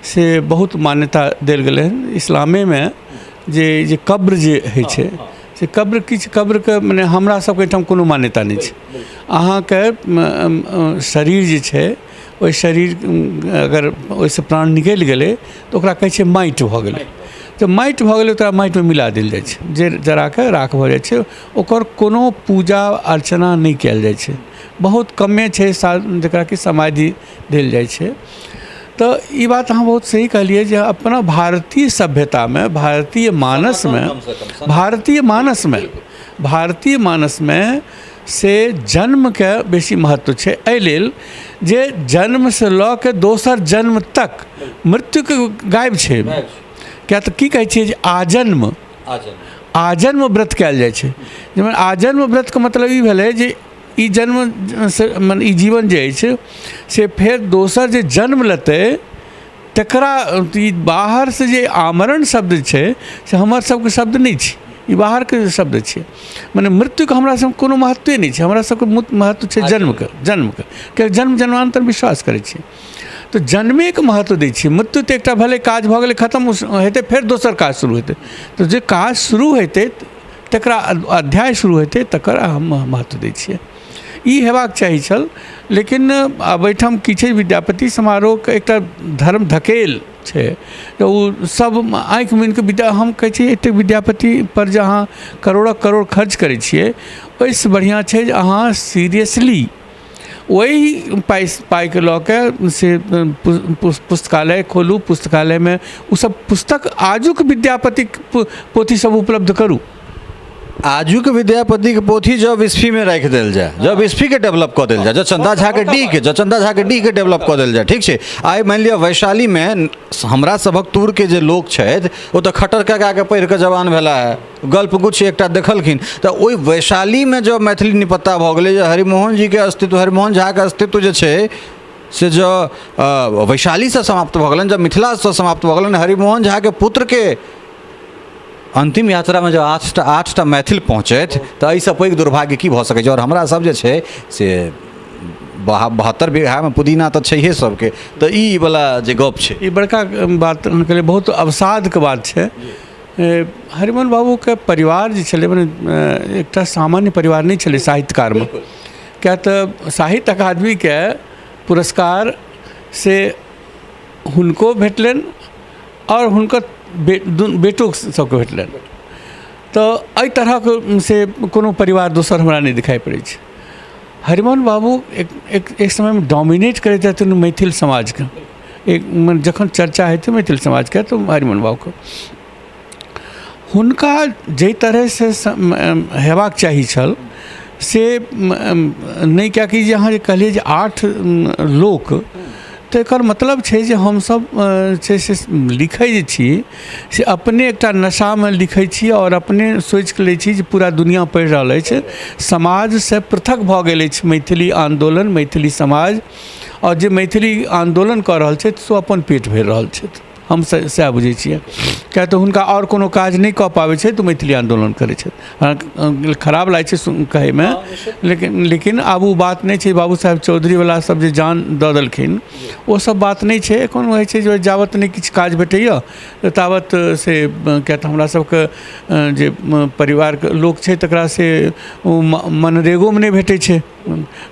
से बहुत मान्यता देल गेलै हन। इस्लामेमे जे जे कब्र जे होइ छै से कब्र, किछु कब्रके मने हमरा सबके एहिठाम कोनो मान्यता नहि छै। अहाँके शरीर जे छै ओहि शरीर अगर ओहिसँ प्राण निकलि गेलै तऽ ओकरा कहै छै माटि भऽ गेलै। तऽ माटि भऽ गेलै, ओकरा माटिमे मिला देल जाइ छै, जे जराके राख भऽ जाइ छै। ओकर कोनो पूजा अर्चना नहि कयल जाइ छै, बहुत कमे छै जकरा कि समाधि देल जाइ छै। तऽ ई बात अहाँ बहुत सही कहलियै जे अपना भारतीय सभ्यतामे, भारतीय मानसमे, भारतीय मानसमे, भारतीय मानसमे से जन्मके बेसी महत्व छै। एहि लेल जे जन्मसँ लऽ के दोसर जन्म तक मृत्युके गायब छै। किया तऽ की कहै छियै जे आजन्म, आजन्म व्रत कयल जाइ छै। जाहिमे आजन्म व्रतके मतलब ई भेलै जे ई जन्म से मने ई जीवन जे अछि से फेर दोसर जे जन्म लेतै तकरा ई बाहरसँ जे आमरण शब्द छै से हमर सबके शब्द नहि छी, ई बाहरके शब्द छियै। मने मृत्युके हमरा सबके कोनो महत्वे नहि छै। हमरा सबके महत्व छै जन्मके, जन्मके, किएकि जन्म जन्मान्तर विश्वास करै छियै तऽ जन्मेके महत्व दै छियै। मृत्यु तऽ एकटा भेलै काज भऽ गेलै खतम हेतै, फेर दोसर काज शुरू हेतै। तऽ जे काज शुरू हेतै तकरा अध्याय शुरू हेतै तकर हम महत्व दै छियै। ई हेबाक चाही छल। लेकिन आब एहिठाम की छै, विद्यापति समारोहके एकटा धर्म धकेल छै, तऽ ओ सब आँखि मुनिके विद्या, हम कहै छी एतेक विद्यापति पर जे अहाँ करोड़क करोड़ खर्च करै छियै, ओहिसँ बढ़िआँ छै जे अहाँ सीरियसली ओहि पाइ पाइके लऽ के से पुस्तकालय खोलू, पुस्तकालयमे ओसब पुस्तक आजुक विद्यापतिक पोथी सब उपलब्ध करू।
आजुक विद्यापतिके पोथी जँ बिस्फीमे राखि देल जाय, जँ बिस्फीके डेवलप कऽ देल जाय, जँ चन्दा झाके डीहके, जँ चन्दा झाके डीहके डेवलप कऽ देल जाय, ठीक छै। आइ मानि लिअ वैशालीमे हमरा सभक तूरके जे लोक छथि ओ तऽ खट्टर ककाके पढ़ि कऽ जवान भेला हे, गल्प गुच्छ एकटा देखलखिन, तऽ ओहि वैशालीमे जँ मैथिली निपत्ता भऽ गेलै, जे हरिमोहन जीके अस्तित्व, हरिमोहन झाके अस्तित्व जे छै से जँ वैशालीसँ समाप्त भऽ गेलनि, जँ मिथिलासँ समाप्त भऽ गेलनि, हरिमोहन झाके पुत्रके अन्तिम यात्रामे जँ आठटा मैथिल पहुँचथि तऽ एहिसँ पैघ दुर्भाग्य की भऽ सकै छै। आओर हमरा सब जे छै से 72 बीघामे पुदीना तऽ छैहे सबके, तऽ ई वला जे गप छै
ई बड़का बात अहाँके लिए बहुत अवसादके बात छै। हरिमोहन बाबूके परिवार जे छलै मने एकटा सामान्य परिवार नहि छलै साहित्यकारमे, किएक तऽ साहित्य अकादमीके पुरस्कार से हुनको भेटलनि आओर हुनकर बेटो सबके भेटलनि। तऽ एहि तरहक से कोनो परिवार दोसर हमरा नहि देखाइ पड़ै छै। हरिमोहन बाबू एक समयमे डोमिनेट करैत रहथिन मैथिल समाजके, एक मने जखन चर्चा हेतै मैथिल समाजके तऽ हरिमोहन बाबूके हुनका जाहि तरहसँ हेबाक चाही छल से नहि, किएकि जे अहाँ जे कहलियै जे 8 लोक, तऽ एकर मतलब छै जे हमसब छै से लिखै जे छी से अपने एकटा नशामे लिखै छी आओर अपने सोचिके लै छी जे पूरा दुनिआ पढ़ि रहल अछि। समाजसँ पृथक भऽ गेल अछि मैथिली आन्दोलन, मैथिली समाज, आओर जे मैथिली आन्दोलन कऽ रहल छथि से अपन पेट भरि रहल छथि, हम सएह बुझै छियै। किएक तऽ हुनका आओर कोनो काज नहि कऽ पाबै छै तऽ मैथिली आन्दोलन करै छथि। खराब लागै छै कहैमे, लेकिन आब ओ बात नहि छै। बाबू साहेब चौधरीवला सब जे जान दऽ देलखिन ओ सब बात नहि छै। एखन होइ छै जे जाबत नहि किछु काज भेटैए ताबत से, किएक तऽ हमरा सबके जे परिवारके लोक छै तकरा से ओ मनरेगोमे नहि भेटै छै,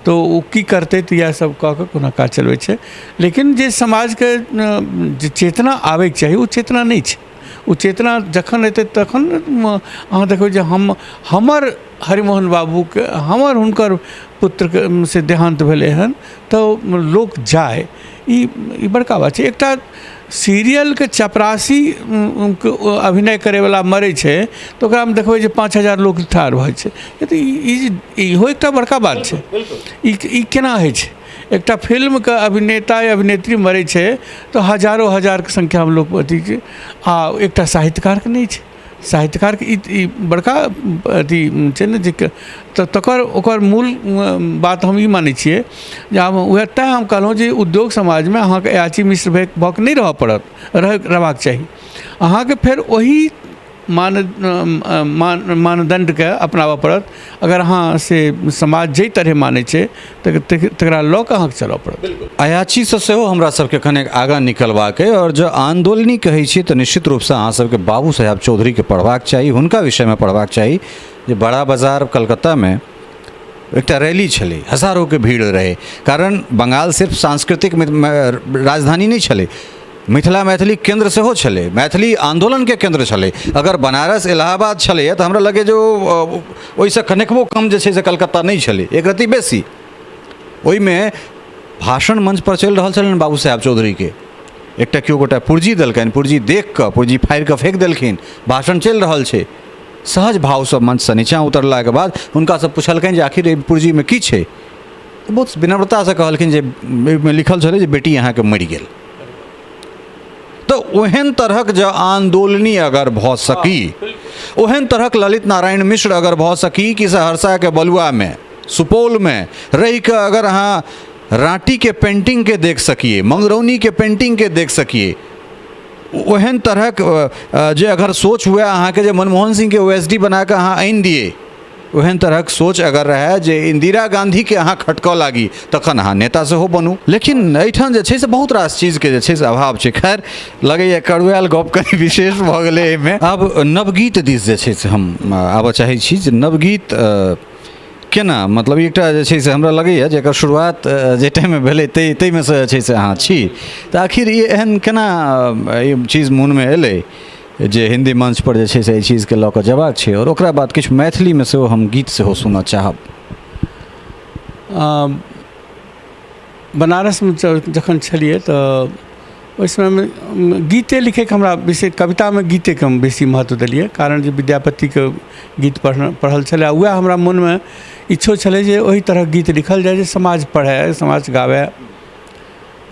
तऽ ओ की करतै, तऽ इएह सब कऽ कऽ कोना काज चलबै छै। लेकिन जे समाजके जे चेतना आबैके चाही ओ चेतना नहि छै। ओ चेतना जखन एतै तखन अहाँ देखबै जे हमर हरिमोहन बाबूके, हमर हुनकर पुत्रके से देहान्त भेलै हन तऽ लोक जाय, ई बड़का बात छै। एकटा सीरियलके चपरासी अभिनय करैवला मरै छै तऽ ओकरामे देखबै जे 5000 लोक ठाढ़ भऽ जाइ छै। तऽ इहो एकटा बड़का बात छै। ई केना होइ छै? एकटा फिल्मके अभिनेता या अभिनेत्री मरै छै तऽ हजारो हजारके संख्यामे लोक अथी छै, आ एकटा साहित्यकारके नहि छै। साहित्यकारके ई बड़का अथी छै ने जे तऽ तकर ओकर मूल बात हम ई मानै छियै जे आब वएह तैँ हम कहलहुँ जे उद्योग समाजमे अहाँके अयाची मिश्र भऽ कऽ नहि रहऽ पड़त, रहबाक चाही अहाँके। फेर ओही मानदण्डके अपनाबऽ पड़त। अगर अहाँ से समाज जाहि तरहे मानै छै तकरा लऽ कऽ अहाँके चलऽ पड़त।
अयाचीसँ सेहो हमरा सबके कनेक आगाँ निकलबाक अइ, आओर जँ आन्दोलनी कहै छी तऽ निश्चित रूपसँ अहाँ सबके बाबू साहेब चौधरीके पढ़बाक चाही, हुनका विषयमे पढ़बाक चाही जे बड़ा बाजार कलकत्तामे एकटा रैली छलै, हजारोके भीड़ रहै, कारण बंगाल सिर्फ सांस्कृतिक राजधानी नहि छलै, मिथिला मैथिली केन्द्र सेहो छलै, मैथिली आन्दोलनके केन्द्र छलै। अगर बनारस इलाहाबाद छलैए तऽ हमरा लगैए जे ओ ओहिसँ कनेकबो कम जे छै से कलकत्ता नहि छलै, एक रत्ती बेसी। ओहिमे भाषण मंचपर चलि रहल छलनि बाबू साहेब चौधरीके, एकटा केओ गोटा पुर्जी देलकनि, पुर्जी देख कऽ पुर्जी फाड़ि कऽ फेक देलखिन, भाषण चलि रहल छै। सहज भावसँ मंचसँ नीचाँ उतरलाके बाद हुनकासँ पुछलकनि जे आखिर एहि पुर्जीमे की छै, तऽ बहुत विनम्रतासँ कहलखिन जे एहिमे लिखल छलै जे बेटी अहाँके मरि गेल। तऽ ओहन तरहक जँ आन्दोलनी अगर भऽ सकी, ओहन तरहक ललित नारायण मिश्र अगर भऽ सकी कि सहरसाके बलुआमे सुपौलमे रहिकऽ अगर अहाँ राँटीके पेन्टिंगके देख सकिए, मंगरौनीके पेन्टिंगके देख सकिए, ओहन तरहक जे अगर सोच हुए अहाँके जे मनमोहन सिंहके ओ एस डी बनाकऽ अहाँ आनि दिए, ओहन तरहक सोच अगर रहए जे इन्दिरा गाँधीके अहाँ खटकऽ लागी तखन अहाँ नेता सेहो बनू। लेकिन एहिठाम जे छै से बहुत रास चीजके जे छै से अभाव छै। खैर लगैए कड़ुआयल गप कनि विशेष भऽ गेलै एहिमे। आब नवगीत दिस जे छै से हम आबऽ चाहै छी जे नवगीत केना मतलब एकटा जे छै से हमरा लगैए जे एकर शुरुआत जाहि टाइममे भेलै ताहिमे सँ जे छै से अहाँ छी, तऽ आखिर ई एहन केना ई चीज मोनमे एलै जे हिन्दी मंचपर जे छै से एहि चीजके लऽ कऽ जेबाक छै, आओर ओकरा बाद किछु मैथिलीमे सेहो हम गीत सेहो सुनऽ चाहब?
बनारसमे जखन छलियै तऽ ओहि समयमे गीते लिखैके हमरा बेसी, कवितामे गीतेके हम बेसी महत्व देलियै, कारण जे विद्यापतिके गीत पढ़ल छलै आ वएह हमरा मोनमे इच्छो छलै जे ओहि तरहक गीत लिखल जाय जे समाज पढ़ै, समाज गाबै।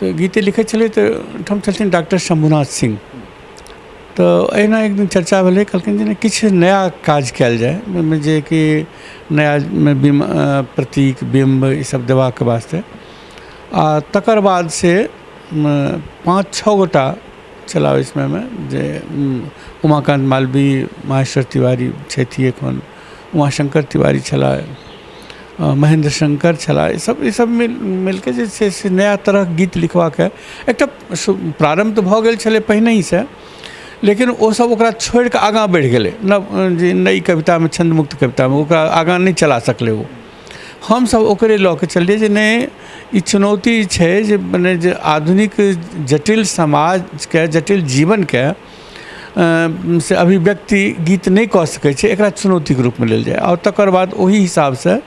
तऽ गीते लिखै छलियै तऽ ओहिठाम छलखिन डॉक्टर शम्भुनाथ सिंह, तऽ एहिना एक दिन चर्चा भेलै, कहलखिन जे नहि किछु नया काज कयल जाय ओहिमे, जे कि नयामे प्रतीक बिम्ब ईसब देबाक वास्ते। आ तकर बाद से 5-6 गोटा छलाह ओहि समयमे, जे उमाकान्त मालवीय, महेश्वर तिवारी छथि एखन, उमाशंकर तिवारी छलाह, महेन्द्र शंकर छलाह, ईसब मिलके जे छै से नया तरहक गीत लिखबाके एकटा प्रारम्भ तऽ भऽ गेल छलै पहिनहिसँ, लेकिन ओसब ओकरा छोड़िकऽ आगाँ बढ़ि गेलै। नव जे नई कवितामे, छन्दमुक्त कवितामे ओकरा आगाँ नहि चला सकलै ओ। हमसब ओकरे लऽ कऽ चललियै जे नहि, ई चुनौती छै जे मने जे आधुनिक जटिल समाजके, जटिल जीवनके से अभिव्यक्ति गीत नहि कऽ सकै छै, एकरा चुनौतीके रूपमे लेल जाय। आओर तकर बाद ओहि हिसाबसँ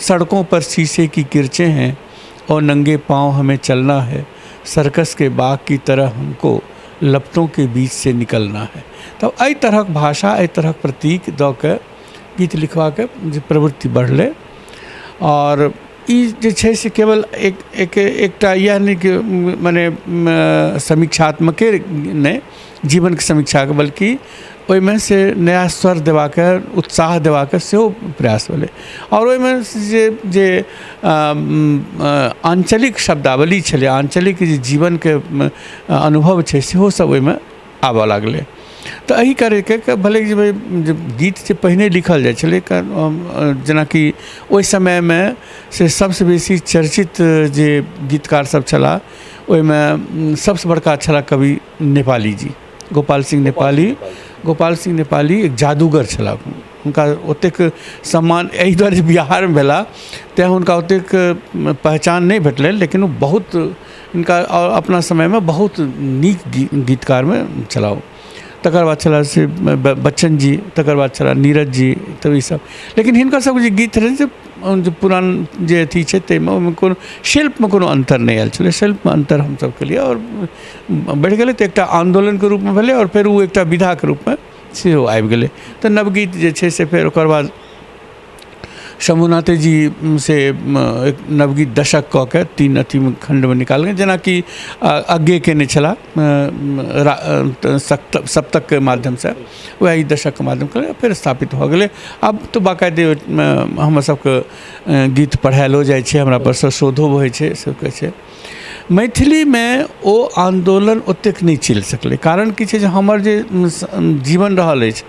सड़कों पर शीशे की किरचें हैं और नंगे पाँव हमें चलना है, सर्कस के बाग की तरह हमको लपटों के बीच से निकलना है। तऽ एहि तरहक भाषा, एहि तरहक प्रतीक दऽ कऽ गीत लिखबाके जे प्रवृत्ति बढ़लै। आओर ई जे छै से केवल एक एक एकटा इएह नहि कि मने समीक्षात्मके नहि, जीवनके समीक्षाके, बल्कि ओहिमे से नया स्वर देबाके, उत्साह देबाके सेहो प्रयास भेलै। आओर ओहिमे जे जे आञ्चलिक शब्दावली छलै, आञ्चलिक जे जीवनके अनुभव छै, सेहो सब ओहिमे आबऽ लागलै। तऽ एहि करैके भेलै जे भाइ जे गीत जे पहिने लिखल जाइ छलै, जेनाकि ओहि समयमे से सबसँ बेसी चर्चित जे गीतकार सब छलाह, ओहिमे सबसँ बड़का छलाह कवि नेपाली जी, गोपाल सिंह नेपाली। गोपाल सिंह नेपाली एक जादूगर छलाह। हुनका ओतेक सम्मान एहि दुआरे जे बिहारमे भेला तैँ हुनका ओतेक पहचान नहि भेटलनि, लेकिन ओ बहुत हिनका अपना समयमे बहुत नीक गीतकारमे छलाह ओ। तकर बाद छलाह से बच्चन जी, तकर बाद छलाह नीरज जी, तऽ ईसब। लेकिन हिनकर सबके जे गीत रहनि से जे पुरान जे अथी छै ताहिमे, ओहिमे कोनो शिल्पमे कोनो अन्तर नहि आयल छलै। शिल्पमे अन्तर हमसब केलिए आओर बढ़ि गेलै, तऽ एकटा आन्दोलनके रूपमे भेलै आओर फेर ओ एकटा विधाके रूपमे सेहो आबि गेलै। तऽ नवगीत जे छै से फेर ओकर बाद शम्भुनाथे जी से एक नवगीत दशक कऽ के 3 अथीमे खण्डमे निकाललनि, जेनाकि अज्ञे केने छलाह सप्तकके माध्यमसँ, वएह ई दशकके माध्यम केलनि, फेर स्थापित भऽ गेलै। आब तऽ बाकायदे ओहिमे हमर सबके गीत पढ़ायलो जाइ छै, हमरा परसँ शोधो होइ छै, सब कहै छै। मैथिलीमे ओ आन्दोलन ओतेक नहि चलि सकलै, कारण की छै जे हमर जे जीवन रहल अछि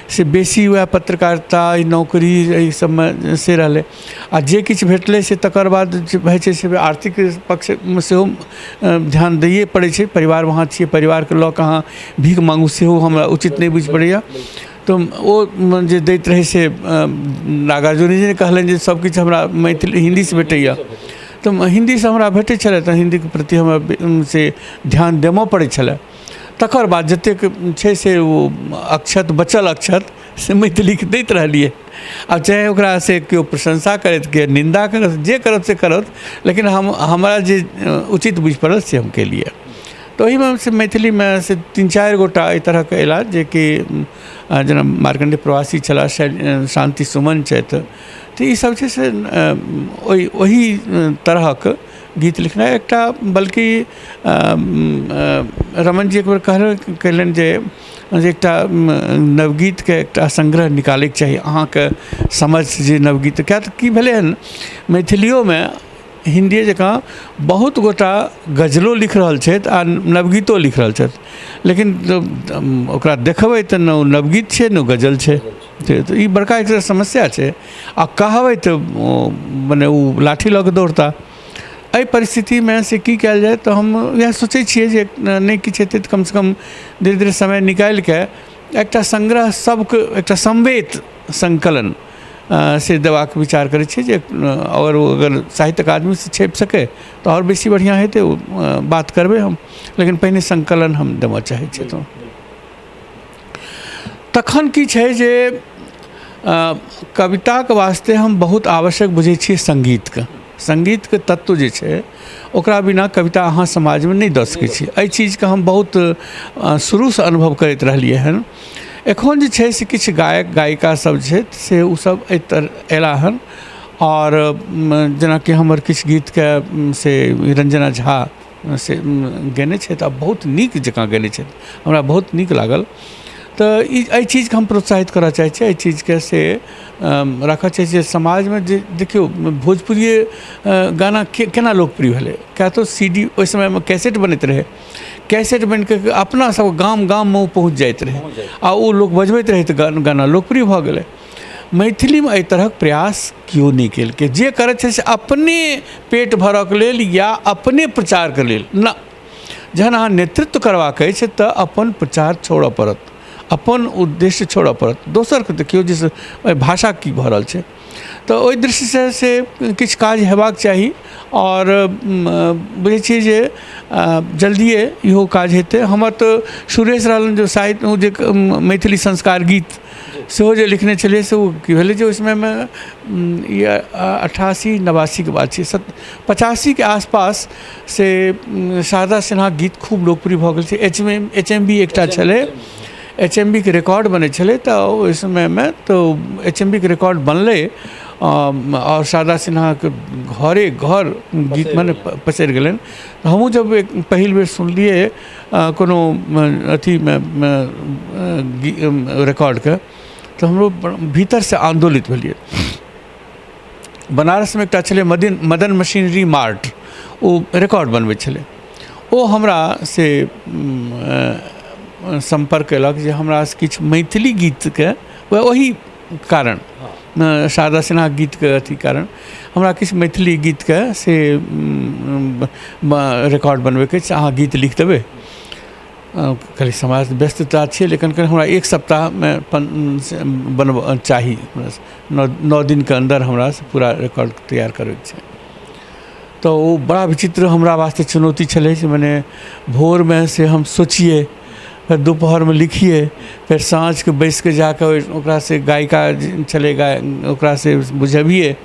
से बेसी वएह पत्रकारिता, ई नौकरी, एहि सबमे से रहलै, आ जे किछु भेटलै से तकर बाद जे होइ छै से आर्थिक पक्षमे सेहो ध्यान दैए पड़ै छै। परिवारमे अहाँ छियै, परिवारके लऽ कऽ अहाँ भीख माँगू सेहो हमरा उचित नहि बुझि पड़ैए। तऽ ओ जे दैत रहै से नागार्जुने कहलनि जे सब किछु हमरा मैथिली हिन्दीसँ भेटैए, तऽ हिन्दीसँ हमरा भेटै छलै, तऽ हिन्दीके प्रति हमरा से ध्यान देबऽ पड़ै छलै। तकर बाद जतेक छै से ओ अक्षत बचल अक्षत से मैथिलीके दैत रहलियै। आब चाहे ओकरा से केओ प्रशंसा करैत, केओ निन्दा करत, जे करत से करत, लेकिन हमरा जे उचित बुझि पड़ल से हम केलियै। तऽ ओहिमे से मैथिलीमे से 3-4 गोटा एहि तरहके अयलाह, जेकि जेना मार्कण्डेय प्रवासी छलाह, शान्ति सुमन छथि, तऽ ईसब छै से ओहि तरहक गीत लिखनाइ एकटा, बल्कि रमण जी एकबेर कहलनि जे एकटा नवगीतके एकटा संग्रह निकालैके चाही, अहाँके समझ जे नवगीत, किएक तऽ की भेलै हन मैथिलियोमे हिन्दिए जकाँ बहुत गोटा गजलो लिख रहल छथि आ नवगीतो लिख रहल छथि, लेकिन ओकरा देखबै तऽ ने ओ नवगीत छै ने ओ गजल छै। तऽ ई बड़का एकटा समस्या छै, आ कहबै तऽ मने ओ लाठी लऽ कऽ दौड़ता। एहि परिस्थितिमे से की कयल जाय, तऽ हम इएह सोचै छियै जे नहि किछु हेतै तऽ कमसँ कम धीरे धीरे समय निकालिके एकटा संग्रह सबके एकटा समवेत संकलन से देबाक विचार करै छियै जे आओर ओ अगर साहित्य अकादमीसँ छपि सकै तऽ आओर बेसी बढ़िआँ हेतै। ओ बात करबै हम, लेकिन पहिने संकलन हम देबऽ चाहै छियै। तऽ तखन की छै जे कविताके वास्ते हम बहुत आवश्यक बुझै छियै सङ्गीतके। सङ्गीतके तत्व जे छै, ओकरा बिना कविता अहाँ समाजमे नहि दऽ सकै छी। एहि चीजके हम बहुत शुरूसँ अनुभव करैत रहलियै हन। एखन जे छै से किछु गायक गायिका सब छथि, से ओसब एहि तर अयला हन आओर जेनाकि हमर किछु गीतके से रंजना झा से गयने छथि आ बहुत नीक जकाँ गयने छथि, हमरा बहुत नीक लागल। तऽ ई एहि चीजके हम प्रोत्साहित करऽ चाहै छियै, एहि चीजके से राखऽ चाहै छियै समाजमे जे देखियौ, भोजपुरिये गाना केना लोकप्रिय भेलै? किएक तऽ सी डी, ओहि समयमे कैसेट बनैत रहै। कैसेट बनिके अपना सब गाम गाममे ओ पहुँच जाइत रहै आ ओ लोक बजबैत रहै, तऽ गाना लोकप्रिय भऽ गेलै। मैथिलीमे एहि तरहक प्रयास केओ नहि केलकै। जे करै छै से अपने पेट भरऽके लेल या अपने प्रचारके लेल। न, जहन अहाँ नेतृत्व करबाक अछि तऽ अपन प्रचार छोड़ऽ पड़त, अपन उद्देश्य छोड़ऽ पड़त, दोसरके देखियौ जे एहि भाषा की भऽ रहल छै। तऽ ओहि दृष्टिसँ से किछु काज हेबाक चाही आओर बुझै छियै जे जल्दिए इहो काज हेतै। हमर तऽ सुरेश रहलन जे साहित्य जे मैथिली संस्कार गीत सेहो जे लिखने छलियै, से ओ की भेलै जे ओहि समयमे ई 88-89के बात छै, 85के आसपास से शारदा सिन्हाके गीत खूब लोकप्रिय भऽ गेल छै। एच एम बी एकटा छलै, एच एम बी के रिकॉर्ड बनै छलै। तऽ ओहि समयमे तऽ एच एम बी के रिकॉर्ड बनलै आओर शारदा सिन्हाके घरे घर गीत मने पसरि गेलनि। तऽ हमहूँ जब एक पहिल बेर सुनलियै कोनो अथीमे रिकॉर्डके, तऽ हमरो भीतरसँ आन्दोलित भेलियै। बनारसमे एकटा छलै मदिन मदन मशीनरी मार्ट, ओ रिकॉर्ड बनबै छलै। ओ हमरा से सम्पर्क केलक जे हमरा से किछु मैथिली गीतके ओहि कारण, शारदा सिन्हा गीतके अथी कारण हमरा किछु मैथिली गीतके से रिकॉर्ड बनबैके अछि, अहाँ गीत लिख देबै? कहलियै, समाज व्यस्तता छै, लेकिन हमरा एक सप्ताहमे बनबऽ चाही, 9 दिनके अन्दर हमरा से पूरा रिकॉर्ड तैयार करैके छै। तऽ ओ बड़ा विचित्र हमरा वास्ते चुनौती छलै जे मने भोरमे से हम सोचियै, फेर दुपहरमे लिखियै, फेर साँझके बैसिके जाकऽ ओकरासँ, गायिका छलै ओकरासँ बुझबियै,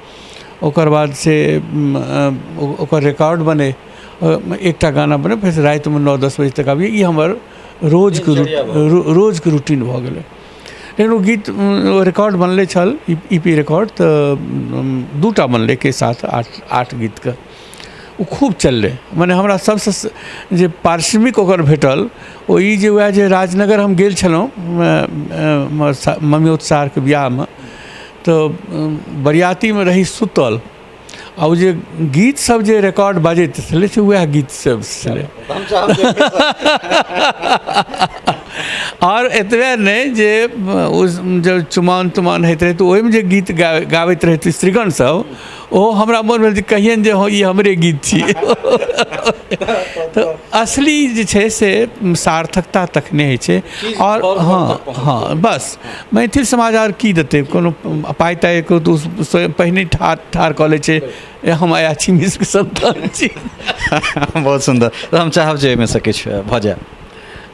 ओकर बाद से ओकर रिकॉर्ड बनै, एकटा गाना बनै, फेर रातिमे 9-10 बजे तक आबियै। ई हमर रोजके रोजके रूटीन भऽ गेलै। लेकिन ओ गीत, ओ रिकॉर्ड बनले छल, ई पी रिकॉर्ड, तऽ दूटा बनलै एके साथ, आठ आठ गीतके। ओ खूब चललै। मने हमरा सबसँ जे पारिश्रमिक ओकर भेटल, ओ ई जे वएह जे राजनगर हम गेल छलहुँ हमर ममियौत सारके बिआहमे, तऽ बरियातीमे रही सुतल आ ओ जे गीत सब जे रिकॉर्ड बजैत छलै, से वएह गीत सब छलै। आओर एतबे नहि, जे ओ जब चुमान तुमान होइत रहै तऽ ओहिमे जे गीत गाबैत रहै स्त्रीगण सब, ओहो हमरा मोन भेल जे कहियनि जे हँ, ई हमरे गीत छी। तऽ असली जे छै से सार्थकता तखने होइ छै। आओर हँ, बस मैथिल समाज आर की देतै? कोनो पाइ ताइ तऽ स्वयं पहिने ठाढ़ ठाढ़ कऽ लै छै, हम अयाची मिश्रके सन्तान छी।
बहुत सुन्दर। तऽ हम चाहब जे एहिमे सँ किछु भऽ जाय।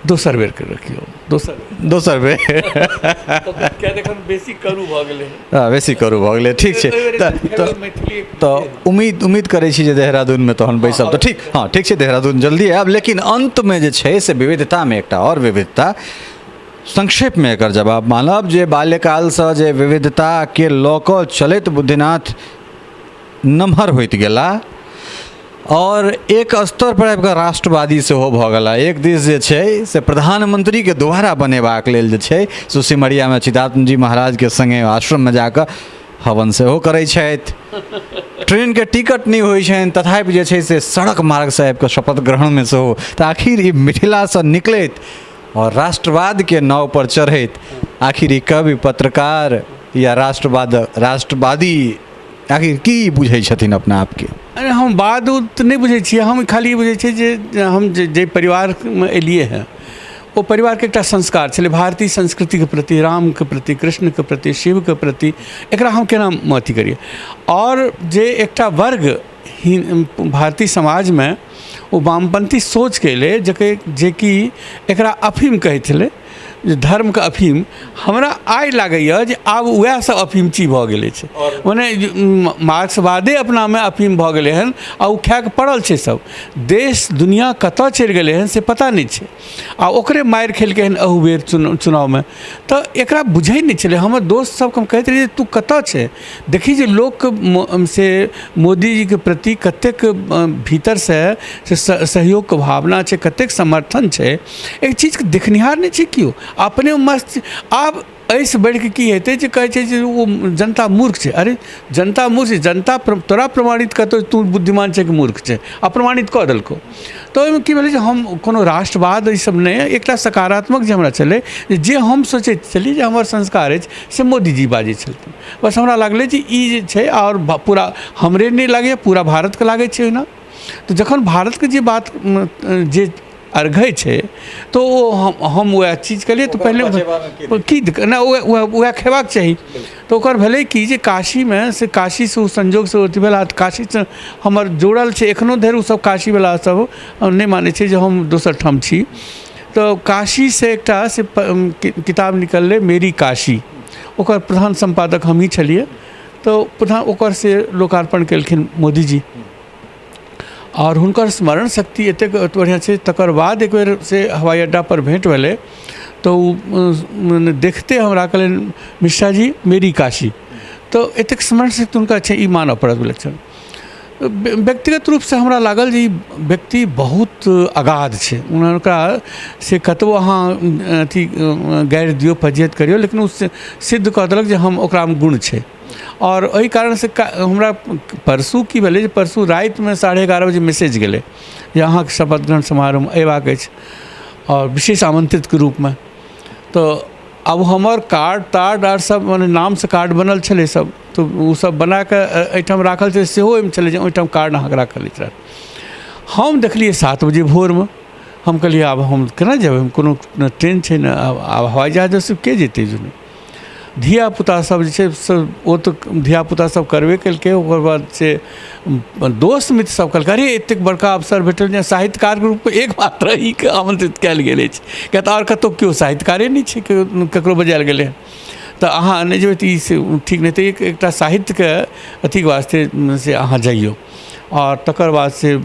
दोसर बेर के रखियौ, दोसर बेर।
दोसर बेर।
किया एखन बेसी करू भऽ गेलै।
हँ, बेसी करू भऽ गेलै, ठीक छै। तऽ
मैथिली
तऽ उम्मीद उम्मीद करै छी जे देहरादूनमे तहन बैसब तऽ ठीक। हँ, ठीक छै, देहरादून जल्दी आयब। लेकिन अन्तमे जे छै से विविधतामे एकटा आओर विविधता, संक्षेपमे एकर जवाब मानब जे बाल्यकालसँ जे विविधताके लऽ कऽ चलैत बुद्धिनाथ नमहर होइत गेला आओर एक स्तर पर आबि कऽ राष्ट्रवादी सेहो भऽ गेला। एक दिस जे छै से प्रधानमंत्रीके दोबारा बनेबाक लेल जे छै से सिमरियामे चिदात्मजी महाराजके सङ्गे आश्रममे जाकऽ हवन सेहो करै छथि। ट्रेनके टिकट नहि होइ छनि, तथापि जे छै से सड़क मार्गसँ आबि कऽ शपथ ग्रहणमे सेहो। तऽ आखिर ई मिथिलासँ निकलैत आओर राष्ट्रवादके नाव पर चढ़ैत आखिर ई कवि, पत्रकार या राष्ट्रवादी आखिर की बुझै छथिन अपना आपके?
अरे, हम बाद तऽ नहि बुझै छियै। हम खाली बुझै छियै जे हम जे जाहि परिवारमे एलियै हँ, ओ परिवारके एकटा संस्कार छलै भारतीय संस्कृतिके प्रति, रामके प्रति, कृष्णके प्रति, शिवके प्रति, एकरा हम केना अथी करियै। आओर जे एकटा वर्ग भारतीय समाजमे ओ वामपन्थी सोचके एलै, जेकि एकरा अफीम कहै छलै, जे धर्मके अफीम, हमरा आइ लागैए जे आब वएह सब अफीमची भऽ गेल अछि। मने मार्क्सवादे अपनामे अफीम भऽ गेलै हन आ ओ खाएके पड़ल छै सब। देश दुनिया कतऽ चलि गेलै हन से पता नहि छै आ ओकरे मारि खेलकै हन एहू बेर चुनावमे। तऽ एकरा बुझै नहि छलै। हमर दोस्त सबके हम कहैत रहियै तू कतऽ छै, देखी जे लोकके से मोदीजीके प्रति कतेक भीतरसँ से सहयोगके भावना छै, कतेक समर्थन छै, एहि चीजके देखनिहार नहि छै केओ, अपने मस्त। आब एहिसँ बढ़िकऽ की हेतै जे कहै छै जे ओ जनता मूर्ख छै। अरे जनता मूर्ख छै, जनता तोरा प्रमाणित करतौ तू बुद्धिमान छै कि मूर्ख छै, आ प्रमाणित कऽ देलकौ। तऽ ओहिमे की भेलै जे हम कोनो राष्ट्रवाद ईसब नहि, एकटा सकारात्मक जे हमरा छलै जे हम सोचैत छलियै जे हमर संस्कार अछि से मोदीजी बाजै छलखिन, बस हमरा लागलै जे ई जे छै आओर पूरा हमरे नहि लागैए, पूरा भारतके लागै छै ओहिना। तऽ जखन भारतके जे बात जे अर्घै छै तऽ ओ हम वएह चीज केलियै। तऽ पहिले की नहि वएह खेबाक चाही। तऽ ओकर भेलै कि जे काशीमे से काशीसँ ओ संजोगसँ अथी भेल, काशीसँ हमर जुड़ल छै एखनो धरि। ओसब काशीवला सब नहि मानै छै जे हम दोसर ठाम छी। तऽ काशीसँ एकटा से किताब निकललै मेरी काशी, ओकर प्रधान सम्पादक हमही छलियै। तऽ प्रधान ओकर से लोकार्पण केलखिन मोदीजी, आओर हुनकर स्मरण शक्ति एतेक बढ़िआँ छै। तकर बाद एक बेर से हवाई अड्डापर भेँट भेलै तऽ ओ मने देखते हमरा कहलनि मिश्रा जी मेरी काशी। तऽ एतेक स्मरण शक्ति हुनका छै, ई मानऽ पड़त विलक्षण। व्यक्तिगत रूपसँ हमरा लागल जे ई व्यक्ति बहुत अगाध छै, हुनका से कतबो अहाँ अथी गारि दियौ, फज्झति करियौ, लेकिन ओ सिद्ध कऽ देलक जे हम ओकरामे गुण छै। आओर एहि कारणसँ हमरा परसू की भेलै जे परसू रातिमे 11:30 बजे मैसेज गेलै जे अहाँके शपथ ग्रहण समारोहमे अयबाक अछि आओर विशेष आमन्त्रितके रूपमे। तऽ आब हमर कार्ड तार्ड आर सब मने नामसँ कार्ड बनल छलै सब, तऽ ओ सब बनाकऽ एहिठाम राखल छलै, सेहो ओहिमे छलै जे ओहिठाम कार्ड अहाँके राखल अछि। हम देखलियै 7 बजे भोरमे, हम कहलियै आब हम केना जेबै, कोनो ट्रेन छै ने, आब हवाई जहाजसँ के जेतै। धियापुता सब जे छै से ओ तऽ धियापुता सब करबे केलकै। ओकर बाद से दोस्त मित्र सब कहलकै अरे एतेक बड़का अवसर भेटल जे साहित्यकारके रूपमे एकमात्र अहीँके आमन्त्रित कयल गेल अछि, किएक तऽ आओर कतहु केओ साहित्यकारे नहि छै, ककरो बजायल गेलै हँ, तऽ अहाँ नहि जेबै तऽ ई से ठीक नहि। तऽ एकटा साहित्यके अथीके वास्ते से अहाँ जइयौ। आओर तकर बाद से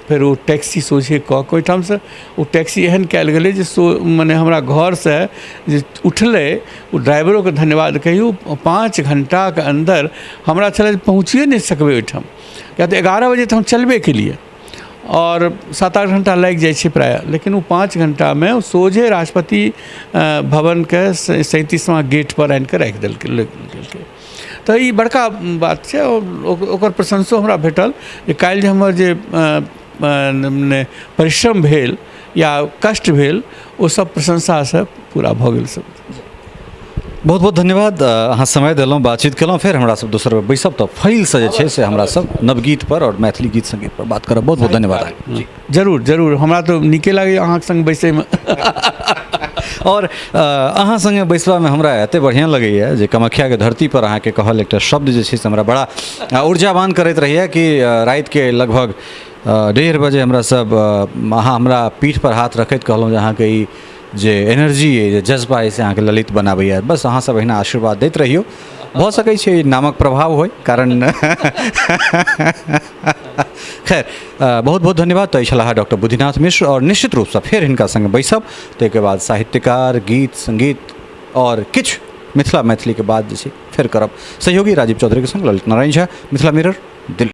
फेर ओ टैक्सी सोझे कऽ कऽ ओहिठामसँ ओ टैक्सी एहन कयल गेलै जे मने हमरा घरसँ जे उठलै ओ ड्राइवरोके धन्यवाद कहियौ, 5 घण्टाके अन्दर हमरा छलै जे पहुँचिए नहि सकबै ओहिठाम, किएक तऽ 11 बजे तऽ हम चलबे केलियै आओर 7-8 घण्टा लागि जाइ छै प्रायः, लेकिन ओ 5 घण्टामे ओ सोझे राष्ट्रपति भवनके 37वाँ गेटपर आनिकऽ राखि देलकै। तऽ ई बड़का बात छै आओर ओकर प्रशंसो हमरा भेटल जे काल्हि जे हमर जे मने परिश्रम भेल या कष्ट भेल ओ सब प्रशंसासँ पूरा भऽ गेल सब।
बहुत बहुत धन्यवाद, अहाँ समय देलहुँ, बातचीत केलहुँ। फेर हमरा सब दोसर बेर बैसब तऽ फैलसँ जे छै से हमरा सब नवगीत पर आओर मैथिली गीत संगीत पर बात करब। बहुत बहुत धन्यवाद।
जरूर जरूर, हमरा तऽ नीके लागैए अहाँके सङ्ग बैसैमे।
आओर अहाँ सङ्गे बैसबामे हमरा एतेक बढ़िआँ लगैए जे कामाख्याके धरतीपर अहाँके कहल एकटा शब्द जे छै से हमरा बड़ा ऊर्जावान करैत रहैए कि रातिके लगभग 1:30 बजे हमरा सब अहाँ हमरा पीठपर हाथ रखैत कहलहुँ जे अहाँके ई जे एनर्जी अइ, जे जज्बा अइ, से अहाँके ललित बनाबैए। बस अहाँ सब एहिना आशीर्वाद दैत रहियौ, भऽ सकै छै नामक प्रभाव होइ कारण। खैर, बहुत बहुत धन्यवाद। तऽ ई छलाह डॉक्टर बुद्धिनाथ मिश्र आओर निश्चित रूपसँ फेर हिनका सङ्गे बैसब, ताहिके बाद साहित्यकार, गीत सङ्गीत आओर किछु मिथिला मैथिलीके बात जे छै फेर करब। सहयोगी राजीव चौधरीके सङ्ग ललित नारायण झा, मिथिला मिरर, दिल्ली।